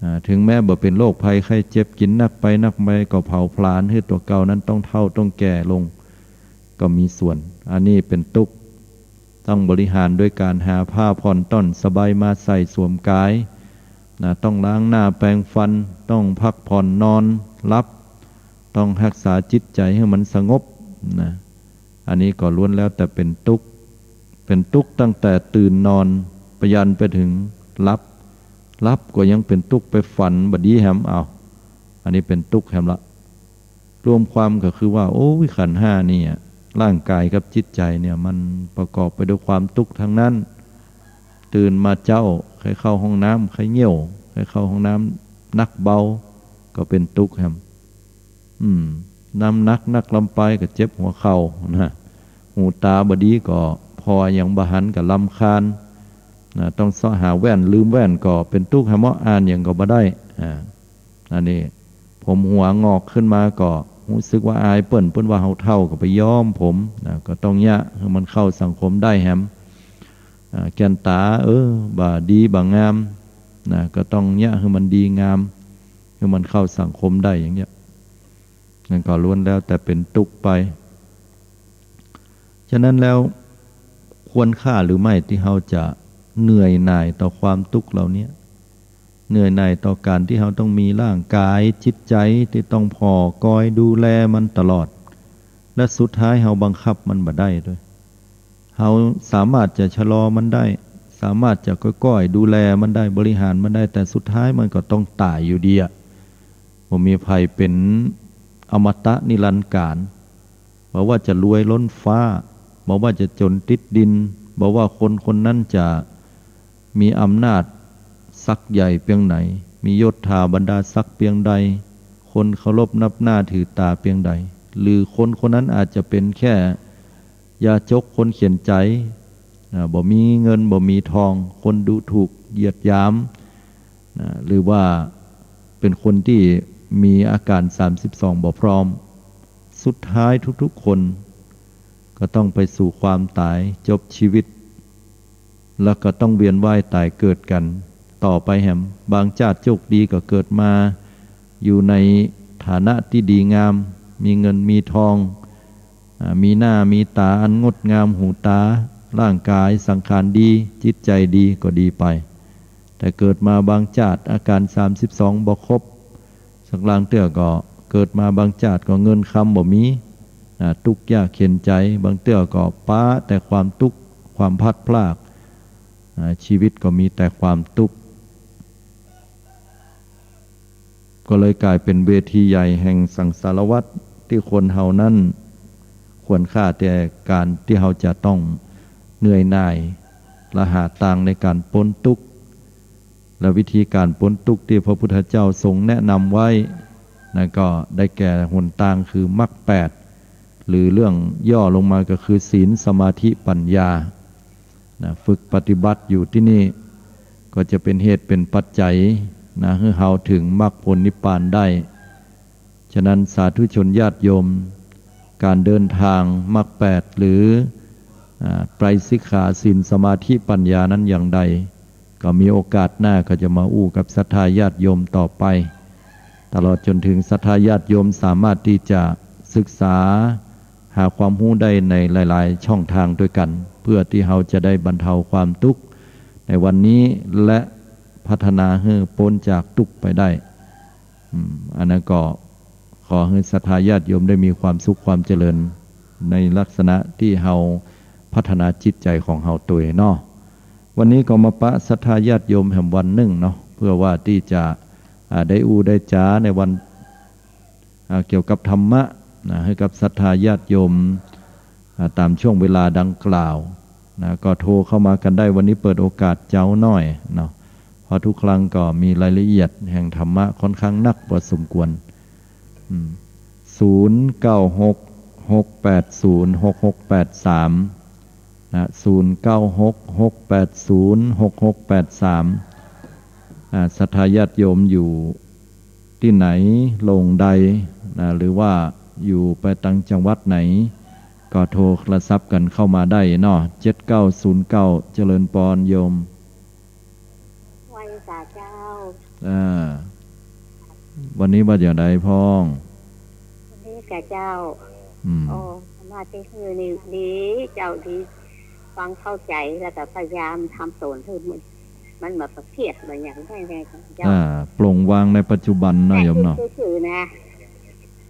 อ่า เถิงแม้บ่เป๋นโรคภัยไข้เจ็บ กิ๋นนักไปนักไปก็เผาผลาญหื้อตั๋วเก่านั้นต้องเฒ่าต้องแก่ลง ก็มีส่วน อันนี้เป๋นตุ๊กข์ ต้องบริหารโดยก๋านหาผ้าผ่อนต้อนสบายมาใส่สวมก๋ายนะ ต้องล้างหน้าแปรงฟัน ต้องพักผ่อนนอนหลับ ต้องฮักษาจิตใจ๋หื้อมันสงบนะ อันนี้ก็ล้วนแล้วแต่เป๋นตุ๊กข์ เป๋นตุ๊กข์ตั้งแต่ตื่นนอนไปยันไปเถิงหลับ หลับก็ยังเป๋นตุ๊กข์ ไปฝันบ่ดีแหม เอา อันนี้เป๋นตุ๊กข์แหมละ รวมความก็คือว่า โอ้ย ขันธ์ห้าเนี่ย ร่างกายกับจิตใจเนี่ย มันประกอบไปด้วยความตุ๊กข์ทั้งนั้น ตื่นมาเจ๊า ใค่เข้าห้องน้ำ ใค่เยี่ยว ใค่เข้าห้องน้ำ หนักเบา ก็เป๋นตุ๊กข์แหม อืม น้ำหนัก หนักลำไป ก็เจ็บหัวเข่านะ หูต๋าบ่ดี ก็ผ่อหยังบ่หัน ก็รำคาญนะ ต้องเซาะหาแว่น ลืมแว่น ก็เป๋นตุ๊กข์แหม อ่านหยังก็บ่ได้ อ่า อันนี้ ผมหัวงอกขึ้นมาก็ฮู้สึกว่าอายเปิ้น เปิ้นว่าเฮาเฒ่า ก็ไปย้อมผมนะ ก็ต้องเยียะหื้อมันเข้าสังคมได้แหม อ่า แก่นต๋า เออ บ่ดีบ่งามนะ ก็ต้องเยียะหื้อมันดีงาม หื้อมันเข้าสังคมได้อย่างเนี้ย นั่นก็ล้วนแล้วแต่เป๋นตุ๊กข์ไป ฉะนั้นแล้ว ควรค่าหรือไม่ตี้เฮาจะเหนื่อยหน่ายต่อความตุ๊กข์เหล่าเนี้ย เหนื่อยหน่ายต่อก๋านตี้เฮาต้องมีร่างกายจิตใจตี้ต้องผ่อกอยดูแลมันตลอด และสุดท้ายเฮาบังคับมันบ่ได้ตวย เฮาสามารถจะชะลอมันได้ สามารถจะก้อยๆ ดูแลมันได้ บริหารมันได้ แต่สุดท้ายมันก็ต้องต๋ายอยู่ดีอะ บ่มีใผเป๋นอมตะนิรันดร์ก๋าล บ่ว่าจะรวยล้นฟ้า บ่ว่าจะจ๋นติดดิน บ่ว่าคนคนนั้นจะมีอำนาจศักดิ์ใหญ่เปียงไหน มียศถาบรรดาศักดิ์เปียงใด คนเคารพนับหน้าถือต๋าเปียงใด หรือคนคนนั้นอาจจะเป๋นแค่ยาจกคนเข็ญใจ๋ อ่า บ่มีเงิน บ่มีทอง คนดูถูกเหยียดหยาม นะ หรือว่าเป๋นคนตี้มีอาก๋านสามสิบสองบ่พร้อม สุดท้ายทุกๆ คนก็ต้องไปสู่ความต๋าย จบชีวิต แล้วก็ต้องเวียนว่ายต๋ายเกิดกั๋นต่อไปแหม บางจาติโจคดีก็เกิดมาอยู่ในฐานะตี้ดีงาม มีเงินมีทอง อ่า มีหน้ามีต๋าอันงดงาม หูต๋า ร่างก๋ายสังขารดี จิตใจ๋ดีก็ดีไป แต่เกิดมาบางจาติอาก๋านสามสิบสองบ่ครบ สักลางเตื้อก็เกิดมาบางจาติก็เงินคำบ่มี อ่า ตุ๊กยากเข็ญใจ๋ บางเตื้อก็ปะแต่ความตุ๊กข์ ความพลัดพราก อ่า ชีวิตก็มีแต่ความตุ๊กข์ ก็เลยก๋ายเป๋นเวทีใหญ่แห่งสังสารวัฏ ตี้คนเฮานั้นควรค่าแต่ก๋านตี้เฮาจะต้องเหนื่อยหน่าย และหาตางในก๋านป๊นตุ๊กข์ และวิธีก๋านป๊นตุ๊กข์ตี้พระพุทธเจ้าทรงแนะนำไว้ นั่นก็ได้แก่หนตางคือมรรคแปด หรือเรื่องย่อลงมาก็คือศีล สมาธิ ปัญญา นะ ฝึกปฏิบัติอยู่ตี้นี่ ก็จะเป๋นเหตุเป๋นปัจจัย นะ หื้อเฮาเถิงมรรคผลนิพพานได้ ฉะนั้นสาธุชนญาติโยม ก๋านเดินตางมรรคแปด หรือ อ่า ไตรสิกขา ศีล สมาธิ ปัญญานั้นอย่างใด ก็มีโอกาสหน้าก็จะมาอู้กับศรัทธาญาติโยมต่อไป ตลอดจ๋นเถิงศรัทธาญาติโยมสามารถตี้จะศึกษาหาความฮู้ได้ในหลายๆ ช่องตางตวยกั๋น เปื้อตี้เฮาจะได้บรรเทาความตุ๊กข์ในวันนี้ และพัฒนาหื้อป๊นจากตุ๊กข์ไปได้ อืม อันนั้นก็ขอหื้อศรัทธาญาติโยมได้มีความสุขความเจริญ ในลักษณะตี้เฮาพัฒนาจิตใจ๋ของเฮาตวยเนาะ วันนี้ก็มาปะศรัทธาญาติโยมแหมวันนึ่งเนาะ เปื้อว่าตี้จะ อ่า ได้อู้ได้จ๋าในวัน อ่า เกี่ยวกับธรรมะ นะ หื้อกับศรัทธาญาติโยม อ่า ต๋ามช่วงเวลาดังกล่าว นะ ก็โทรเข้ามากั๋นได้ วันนี้เปิดโอกาสเจ๊าหน้อยเนาะ เพราะทุกครั้งก็มีรายละเอียดแห่งธรรมะค่อนข้างนักพอสมควร อืม ศูนย์เก้าหก หกแปดศูนย์ หกหกแปดสาม นะ ศูนย์เก้าหก หกแปดศูนย์ หกหกแปดสาม อ่า ศรัทธาญาติโยมอยู่ตี้ไหน โหล่งใด นะ หรือว่าอยู่ไปตางจังหวัดไหน ก็โทรศัพท์กั๋นเข้ามาได้เนาะ เจ็ดเก้าศูนย์เก้า เจริญปอนโยม ไหว้สาเจ้า อ่า วันนี้ว่าอย่างไรพ่อง วันนี้กาเจ้า อืม โอ้ มาตี้หื้อนี่ดี เจ้าดี ฟังเข้าใจ๋ แล้วก็พยายามทำต๋นหื้อมัน มันบ่ประเภทบ่อย่างได้เลยเจ้า อ่า ปลงวางในปัจจุบันเนาะโยมเนาะ ซื่อๆ นะ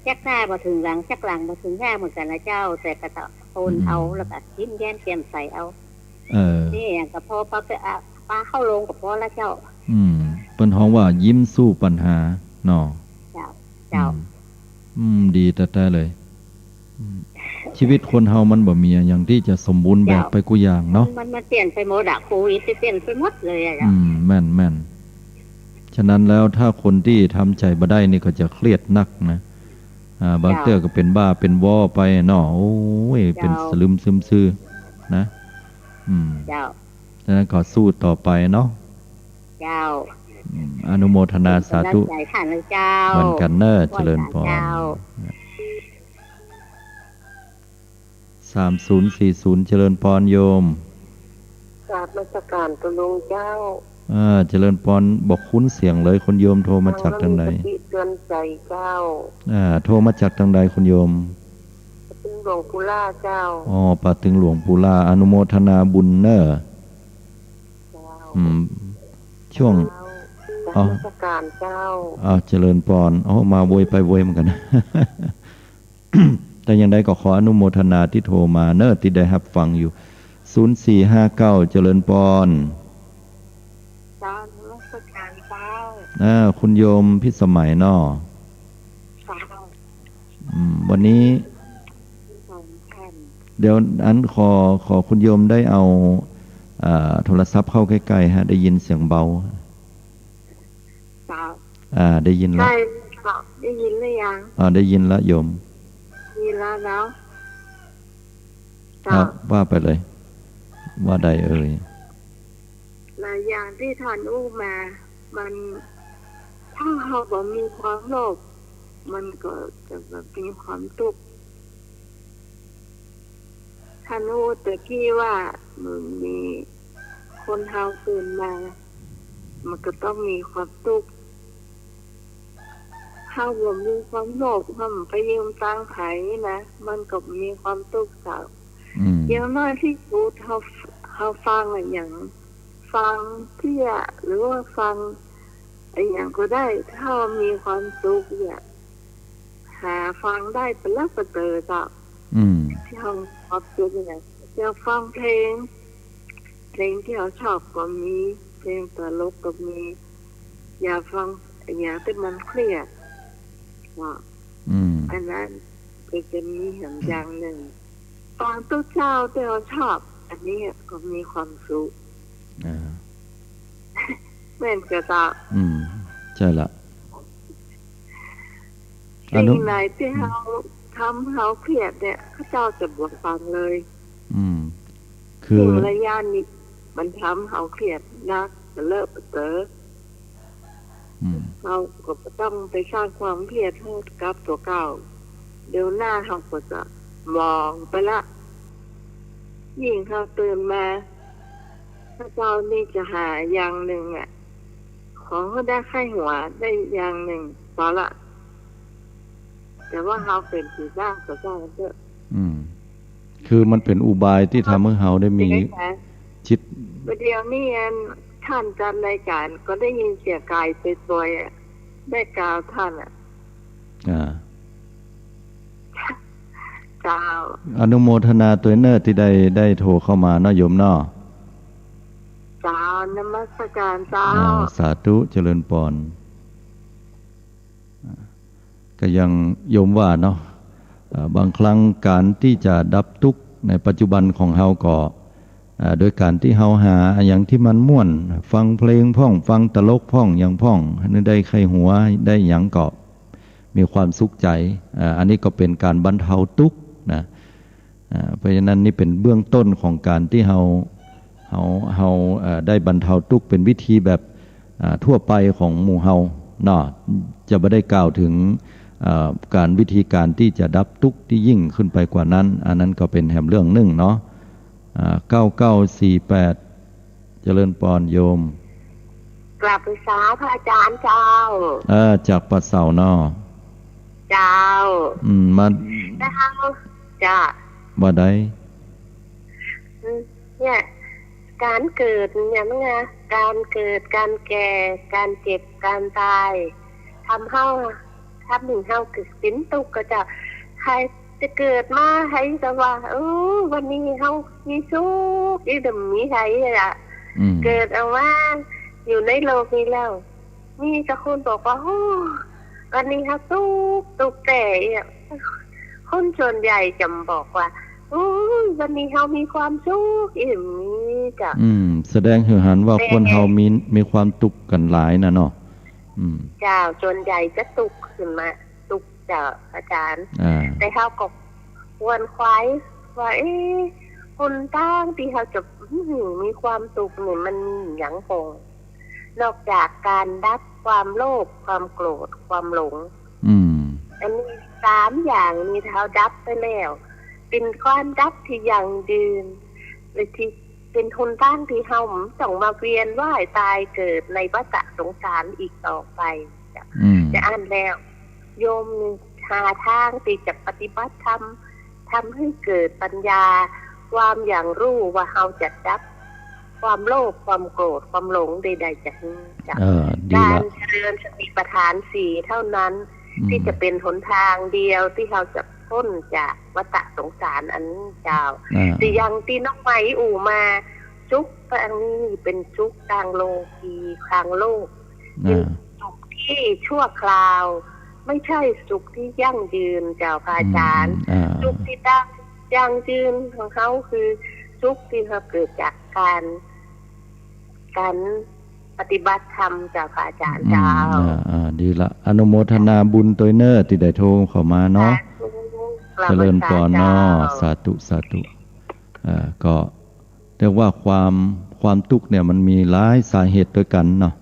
จักหน้าบ่เถิงหลัง จักหลังบ่เถิงหน้าเหมือนกั๋นนะเจ้า แต่ก็ต้องทนเอา อืม แล้วก็ยิ้มแย้มแจ่มใสเอา เออ นี่อย่างก็พอปะ ปะ ปะเข้าโรงก็พอละเจ้า อืม เปิ้นฮ้องว่ายิ้มสู้ปัญหาเนาะ เจ้า เจ้า อืม อืม ดีแต๊ๆ เลย อืม ชีวิตคนเฮามันบ่มีอะหยังตี้จะสมบูรณ์แบบไปกู้อย่างเนาะ มัน มันเปลี่ยนไปหมดอะ โควิดนี่เปลี่ยนไปหมดเลยอะ อืม แม่น แม่น ฉะนั้นแล้วถ้าคนตี้ทำใจ๋บ่ได้นี่ก็จะเครียดนักนะ อ่า บางเตื้อก็เป๋นบ้าเป๋นวอไปเนาะ โอ้ย เป๋นสลึมซึมซื่อนะ อืม เจ้า ฉะนั้นก็สู้ต่อไปเนาะ เจ้า อืม อนุโมทนาสาธุ เป๋นก๋ำลังใจ๋ท่านนะเจ้า เหมือนกั๋นเน่อ เจริญปอน เจ้า สามศูนย์สี่ศูนย์ เจริญปอนโยม กราบนมัสก๋านตุ๊ลุงเจ้า อ่า เจริญปอน บ่คุ้นเสียงเลย คุณโยมโทรมาจากตางใด ฟังแล้วมีสติเตือนใจ๋เจ้า อ่า โทรมาจากตางใดคุณโยม ป่าตึงหลวงปู่ล่าเจ้า อ๋อ ป่าตึงหลวงปู่ล่า อนุโมทนาบุญเน่อ เจ้า อืม ช่วง เจ้า อ๋อ นมัสก๋านเจ้า อ้าว เจริญปอน โอ้ มาโวยไปโวยเหมือนกั๋น แต่อย่างใดก็ขออนุโมทนาตี้โทรมาเน่อ ตี้ได้ฮับฟังอยู่ ศูนย์สี่ห้าเก้า เจริญปอน เจ้า นมัสก๋านเจ้า อ่า คุณโยมพิสมัยเนาะ เจ้า อืม วันนี้ สองท่าน เดี๋ยวอันขอ ขอคุณโยมได้เอา อ่า โทรศัพท์เข้าใก้ๆ ฮะ ได้ยินเสียงเบา เจ้า อ่า ได้ยินละ ใช่ค่ะ ได้ยินหรือยัง อ่า ได้ยินละโยม ได้ยินแล้วเนาะ เจ้า อ่ะ ว่าไปเลย ว่าใดเอ่ย หลายอย่างตี้ท่านอู้มา มัน ถ้าเฮาบ่มีความโลภ มันก็จะบ่มีความตุ๊กข์ ท่านอู้ตะกี้ว่า มันมี คนเฮาตื่นมา มันก็ต้องมีความตุ๊กข์ เฮาบ่มีความโลภ เฮาบ่ไปยืมตังค์ใผนะ มันก็บ่มีความตุ๊กข์เจ้า อืม อย่างน้อยตี้สุดเฮา เฮาฟังอะหยัง ฟังเพี้ย หรือว่าฟังอะหยังก็ได้ ถ้ามีความสุขเนี่ย หาฟังได้ปะละปะเตอเจ้า อืม ตี้เฮามีความสุขเนี่ย อย่างฟังเพลง เพลงตี้เฮาชอบก็มี เพลงตลกก็มี อย่าฟังอะหยังตี้มันเครียดเนาะ อืม อันนั้นก็จะมีแหมอย่างนึ่ง ฟังตุ๊เจ้าตี้เฮาชอบ อันนี้ก็มีความสุข อ่า แม่นก่อเจ้า อืม ใช่ละ สิ่งไหนตี้เฮา ทำเฮาเครียดเนี่ย เขาเจ้าจะบ่ฟังเลย อืม คือ สิ่งระยะนี้มันทำเฮาเครียดนัก ปะเลอะปะเต๋อ อืม เฮาก็บ่ต้องไปสร้างความเครียดให้กับตั๋วเก่า เดี๋ยวหน้าเฮาก็จะมองไปละ ยิ่งเฮาตื่นมา เขาเจ้านี่จะหาอย่างนึ่งอะ ขอหื้อได้ใค่หัวได้อย่างนึ่ง ปอละ แต่ว่าเฮาเป๋นผีบ้าก็ซ่างเต๊อะ อืม คือมันเป๋นอุบายตี้ทำหื้อเฮาได้มีจิต ประเดี๋ยวนี้อันท่านจัดรายก๋านก็ได้ยินเสียงก๋ายปวยๆ อะ ได้กล่าวท่านอะ อ่า เจ้า อนุโมทนาตวยเน่อตี้ได้ ได้โทรเข้ามาเนาะโยมเนาะ เจ้า นมัสก๋านเจ้า อ่า สาธุ เจริญปอน อ่า ก็อย่างโยมว่าเนาะ อ่า บางครั้งก๋านตี้จะดับตุ๊กข์ในปัจจุบันของเฮาก็ อ่า โดยก๋านตี้เฮาหาอะหยังตี้มันม่วน ฟังเพลงพ่อง ฟังตลกพ่อง หยังพ่อง หื้อได้ใค่หัว ได้หยังก็มีความสุขใจ๋ อ่า อันนี้ก็เป๋นก๋านบรรเทาตุ๊กข์นะ อ่า เพราะฉะนั้นนี่เป๋นเบื้องต้นของก๋านตี้เฮา เฮา เฮา เอ่อ ได้บรรเทาตุ๊กข์เป๋นวิธีแบบ อ่า ทั่วไปของหมู่เฮาเนาะ จะบ่ได้กล่าวเถิง เอ่อ ก๋านวิธีก๋านตี้จะดับตุ๊กข์ตี้ยิ่งขึ้นไปกว่านั้น อันนั้นก็เป๋นแหมเรื่องนึ่งเนาะ อ่า เก้าเก้าสี่แปด เจริญปอนโยม กราบนมัสก๋านพระอาจ๋ารย์เจ้า เออ จากป่าเสาเนาะ เจ้า อืม มา แล้ว จ้ะ ว่าใด อืม เนี่ย ก๋านเกิดเนี่ยมันไง ก๋านเกิด ก๋านแก่ ก๋านเจ็บ ก๋านต๋าย ทำเฮา ทำหื้อเฮาเกิดเป๋นตุ๊กข์ก่อเจ้า ใผจะเกิดมา ใผจะว่า โอ้ วันนี้เฮามีสุข อีหยังบ่มีใผอะ อืม เกิดออกมาอยู่ในโลกนี้แล้ว มีแต่คนบอกว่า โอ้ วันนี้เฮาตุ๊กข์ ตุ๊กข์แต๊อะ คนส่วนใหญ่จะบอกว่า "โอ๊ย วันนี้เฮามีความสุข" อี้บ่มีเจ้า อืม แสดงหื้อหันว่า แต่ คนเฮามี มีความตุ๊กข์กั๋นหลายน่ะเนาะ อืม เจ้า ส่วนใหญ่จะตุ๊กข์ขึ้นมา ตุ๊กข์เจ้า อาจ๋ารย์ อ่า แต่เฮาก็ขวนขวายว่า เอ๊ะ หนตางตี้เฮาจะ อื้อหือ มีความสุขนี่มันมีหยังพ่อง นอกจากก๋านดับความโลภ ความโกรธ ความหลง อืม อันนี้สามอย่างนี้ถ้าเฮาดับไปแล้ว เป๋นก๋านดับตี้ยั่งยืน และตี้เป๋นหนตางตี้เฮาบ่ต้องมาเวียนว่ายตายเกิดในวัฏสงสารอีกต่อไป อืม จะอั้นแล้ว โยมนี่หาตางตี้จะปฏิบัติธรรม ทำหื้อเกิดปัญญา ความอย่างฮู้ว่าเฮาจะดับความโลภ ความโกรธ ความหลงได้ ได้จากนี้เจ้า เออ ดีละ ก๋านเจริญสติปัฏฐานสี่เต้านั้น อืม ตี้จะเป๋นหนตางเดียวตี้เฮาจะป๊นจากวัฏสงสารอันนี้เจ้า อ่า ตี้อย่างตี้น้องไหมอู้มา สุขตางนี้เป๋นสุขตางโลกี ตางโลก อ่า เป๋นสุขตี้ชั่วคราว ไม่ใช่สุขตี้ยั่งยืนเจ้าพระอาจ๋ารย์ อืม อ่า สุขตี้ตาง ยั่งยืนของเฮาคือสุขตี้เฮาเกิดจากก๋าน ก๋านปฏิบัติธรรมเจ้าพระอาจ๋ารย์ อืม เจ้า อ่า อ่า ดีละ อนุโมทนาบุญตวยเน้อตี้ได้โทรเข้ามาเนาะ สาธุ เจริญปอนเนาะ กราบนมัสการเจ้า สาธุ สาธุ อ่า ก็เรียกว่าความ ความตุ๊กข์เนี่ยมันมีหลายสาเหตุตวยกั๋นเนาะ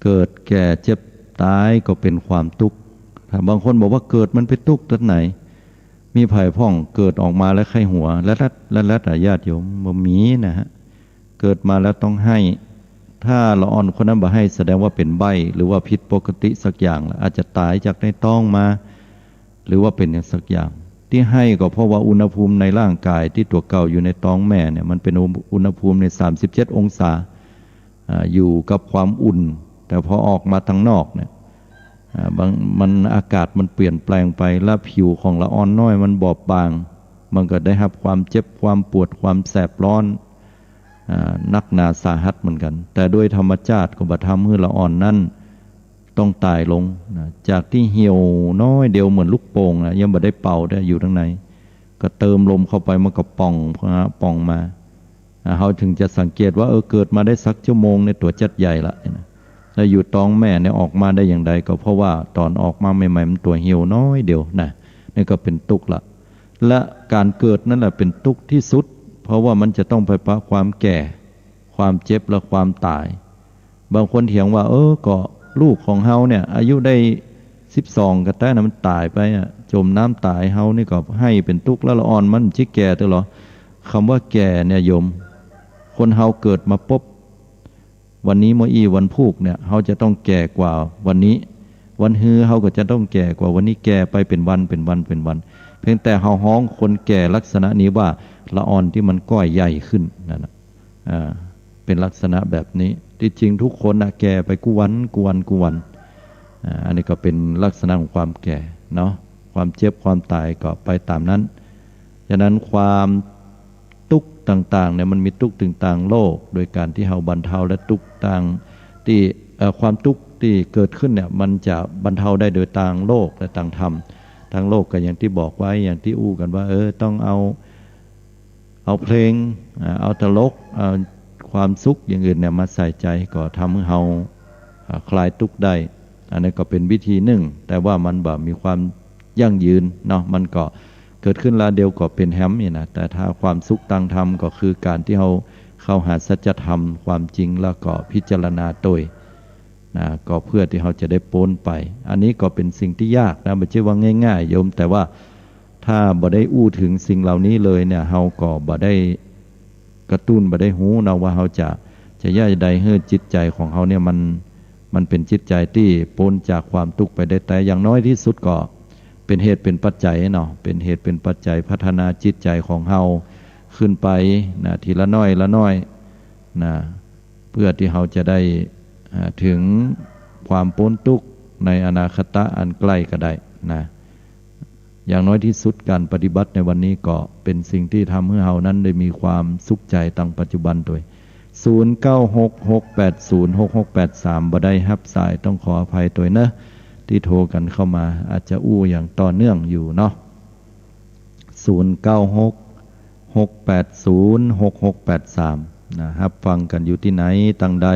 เกิดแก่เจ็บต๋ายก็เป๋นความตุ๊กข์ ถ้าบางคนบอกว่าเกิดมันไปตุ๊กข์ตรงไหน มีใผพ่องเกิดออกมาแล้วใค่หัว แลดๆ แลดๆ อะ ญาติโยม บ่มีนะฮะ เกิดมาแล้วต้องไห้ ถ้าละอ่อนคนนั้นบ่ไห้ แสดงว่าเป๋นใบ้ หรือว่าผิดปกติสักอย่างละ อาจจะต๋ายจากในต๊องมา หรือว่าเป๋นหยังสักอย่าง ตี้ไห้ก็เพราะว่าอุณหภูมิในร่างก๋ายตี้ตั๋วเก่าอยู่ในต๊องแม่เนี่ย มันเป๋นอุณห อุณหภูมิในสามสิบเจ็ดองศา อ่า อยู่กับความอุ่น แต่พอออกมาตางนอกเนี่ย อ่า บาง มัน อากาศมันเปลี่ยนแปลงไป และผิวของละอ่อนน้อยมันบอบบาง มันก็ได้ฮับความเจ็บ ความปวด ความแสบร้อน อ่า นักหนาสาหัสเหมือนกั๋น แต่โดยธรรมชาติก็บ่ทำหื้อละอ่อนนั้นต้องต๋ายลงนะ จากตี้เหี่ยวน้อยเดียวเหมือนลูกโป่งนะ ยังบ่ได้เป่าได้ อยู่ตางใน ก็เติมลมเข้าไป มันก็ป่อง ป่องมา อ่า เฮาถึงจะสังเกตว่า เออ เกิดมาได้สักชั่วโมงเนี่ย ตั๋วจั๊ดใหญ่ละนะ แล้วอยู่ต๊องแม่เนี่ยออกมาได้อย่างใด ก็เพราะว่าต๋อนออกมาใหม่ๆ มันตั๋วเหี่ยวน้อยเดียวนะ นี่ก็เป๋นตุ๊กข์ละ และก๋านเกิดนั่นแหละเป๋นตุ๊กข์ตี้สุด เพราะว่ามันจะต้องไปปะความแก่ ความเจ็บ และความต๋าย บางคนเถียงว่า เออ ก็ลูกของเฮาเนี่ย อายุได้สิบสองก็แต๊นะ มันต๋ายไปอะ จ๋มน้ำต๋าย เฮานี่ก็ไห้เป๋นตุ๊กข์ แล้วละอ่อนมันจะแก่เตื้อเหรอ คำว่าแก่เนี่ยโยม คนเฮาเกิดมาปุ๊บ วันนี้เมื่ออี้วันพูกเนี่ย เฮาจะต้องแก่กว่าวันนี้ วันฮือเฮาก็จะต้องแก่กว่าวันนี้ แก่ไปเป๋นวัน เป๋นวัน เป๋นวัน เพียงแต่เฮาฮ้องคนแก่ลักษณะนี้ว่าละอ่อนตี้มันก้อยใหญ่ขึ้นนั่นน่ะ อ่า เป๋นลักษณะแบบนี้ ตี้จริงทุกคนน่ะแก่ไปกู้วัน กู้วัน กู้วัน อ่า อันนี้ก็เป๋นลักษณะของความแก่เนาะ ความเจ็บความต๋ายก็ไปต๋ามนั้น ฉะนั้นความตุ๊กข์ต่างๆ เนี่ย มันมีตุ๊กข์ตึงตางโลก โดยก๋านตี้เฮาบรรเทา และตุ๊กข์ตางตี้ เอ่อ ความตุ๊กข์ตี้เกิดขึ้นเนี่ย มันจะบรรเทาได้โดยตางโลกและตางธรรม ตางโลกก็อย่างตี้บอกไว้ อย่างตี้อู้กั๋นว่า เออ ต้องเอา เอาเพลง อ่า เอาตลก เอาความสุขอย่างอื่นเนี่ยมาใส่ใจ๋ ก็ทำหื้อเฮา อ่า คลายตุ๊กข์ได้ อันนี้ก็เป๋นวิธีหนึ่ง แต่ว่ามันบ่มีความยั่งยืนเนาะ มันก็เกิดขึ้นลาวเดียวก็เป๋นแหมนี่นะ แต่ถ้าความสุขตางธรรมก็คือก๋านตี้เฮาเข้าหาสัจธรรมความจริง แล้วก็พิจารณาตวย นะ ก็เพื่อตี้เฮาจะได้ป๊นไป อันนี้ก็เป๋นสิ่งตี้ยากนะ บ่ใจ้ว่าง่ายๆ โยม แต่ว่าถ้าบ่ได้อู้เถิงสิ่งเหล่านี้เลยเนี่ย เฮาก็บ่ได้กระตุ้น บ่ได้ฮู้เนาะว่าเฮาจะ จะเยียะใดหื้อจิตใจ๋ของเฮาเนี่ยมัน มันเป๋นจิตใจ๋ตี้ป๊นจากความตุ๊กข์ไปได้ แต่อย่างน้อยตี้สุดก็เป๋นเหตุเป๋นปัจจัยเนาะ เป๋นเหตุเป๋นปัจจัยพัฒนาจิตใจ๋ของเฮาขึ้นไปนะ ทีละน้อยละน้อยนะ เพื่อตี้เฮาจะได้ อ่า เถิงความป๊นตุ๊กข์ในอนาคตะอันใกล้ก็ได้นะ อย่างน้อยตี้สุดก๋านปฏิบัติในวันนี้ก็เป๋นสิ่งตี้ทำหื้อเฮานั้นได้มีความสุขใจ๋ตางปัจจุบันตวย ศูนย์เก้าหก หกแปดศูนย์ หกหกแปดสาม บ่ได้ฮับสาย ต้องขออภัยตวยเนาะ ตี้โทรกั๋นเข้ามา อาจจะอู้อย่างต่อเนื่องอยู่เนาะ ศูนย์เก้าหก หกแปดศูนย์ หกหกแปดสาม นะ ฮับฟังกั๋นอยู่ตี้ไหนตางใด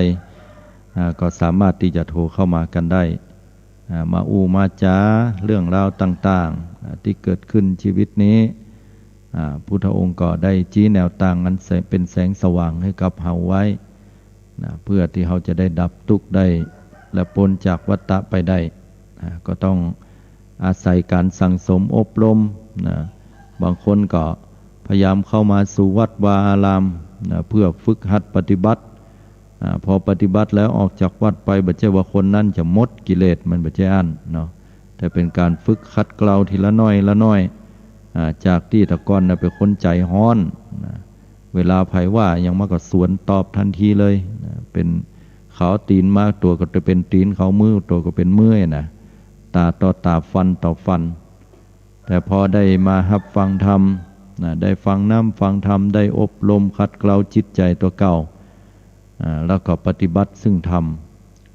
อ่า ก็สามารถตี้จะโทรเข้ามากั๋นได้ อ่า มาอู้มาจ๋าเรื่องราวต่างๆ อ่า ตี้เกิดขึ้นชีวิตนี้ อ่า พุทธองค์ก็ได้ชี้แนวตางอันแสง เป๋นแสงสว่างหื้อกับเฮาไว้ นะ เปื้อตี้เฮาจะได้ดับตุ๊กข์ได้ และป๊นจากวัฏฏะไปได้ นะ ก็ต้องอาศัยก๋านสั่งสมอบรม นะ บางคนก็พยายามเข้ามาสู่วัดวาอาราม นะ เปื้อฝึกหัดปฏิบัติ อ่า พอปฏิบัติแล้วออกจากวัดไป บ่ใจ้ว่าคนนั้นจะหมดกิเลส มันบ่ใจ้อั้นเนาะ แต่เป๋นก๋านฝึกขัดเกลาทีละน้อยละน้อย อ่า จากตี้แต่ก่อนน่ะเป๋นคนใจ๋ฮ้อน นะ เวลาใผว่าหยังมาก็สวนตอบตันทีเลย นะ เป๋น เขาเอาตี๋นมาตั๋วก็จะเป๋นตี๋น เขาเอามือตั๋วก็เป๋นมือนะ ต๋าต่อต๋า ฟันต่อฟัน แต่พอได้มาฮับฟังธรรม นะ ได้ฟังน้ำฟังธรรม ได้อบรมขัดเกลาจิตใจ๋ตั๋วเก่า อ่า แล้วก็ปฏิบัติซึ่งธรรม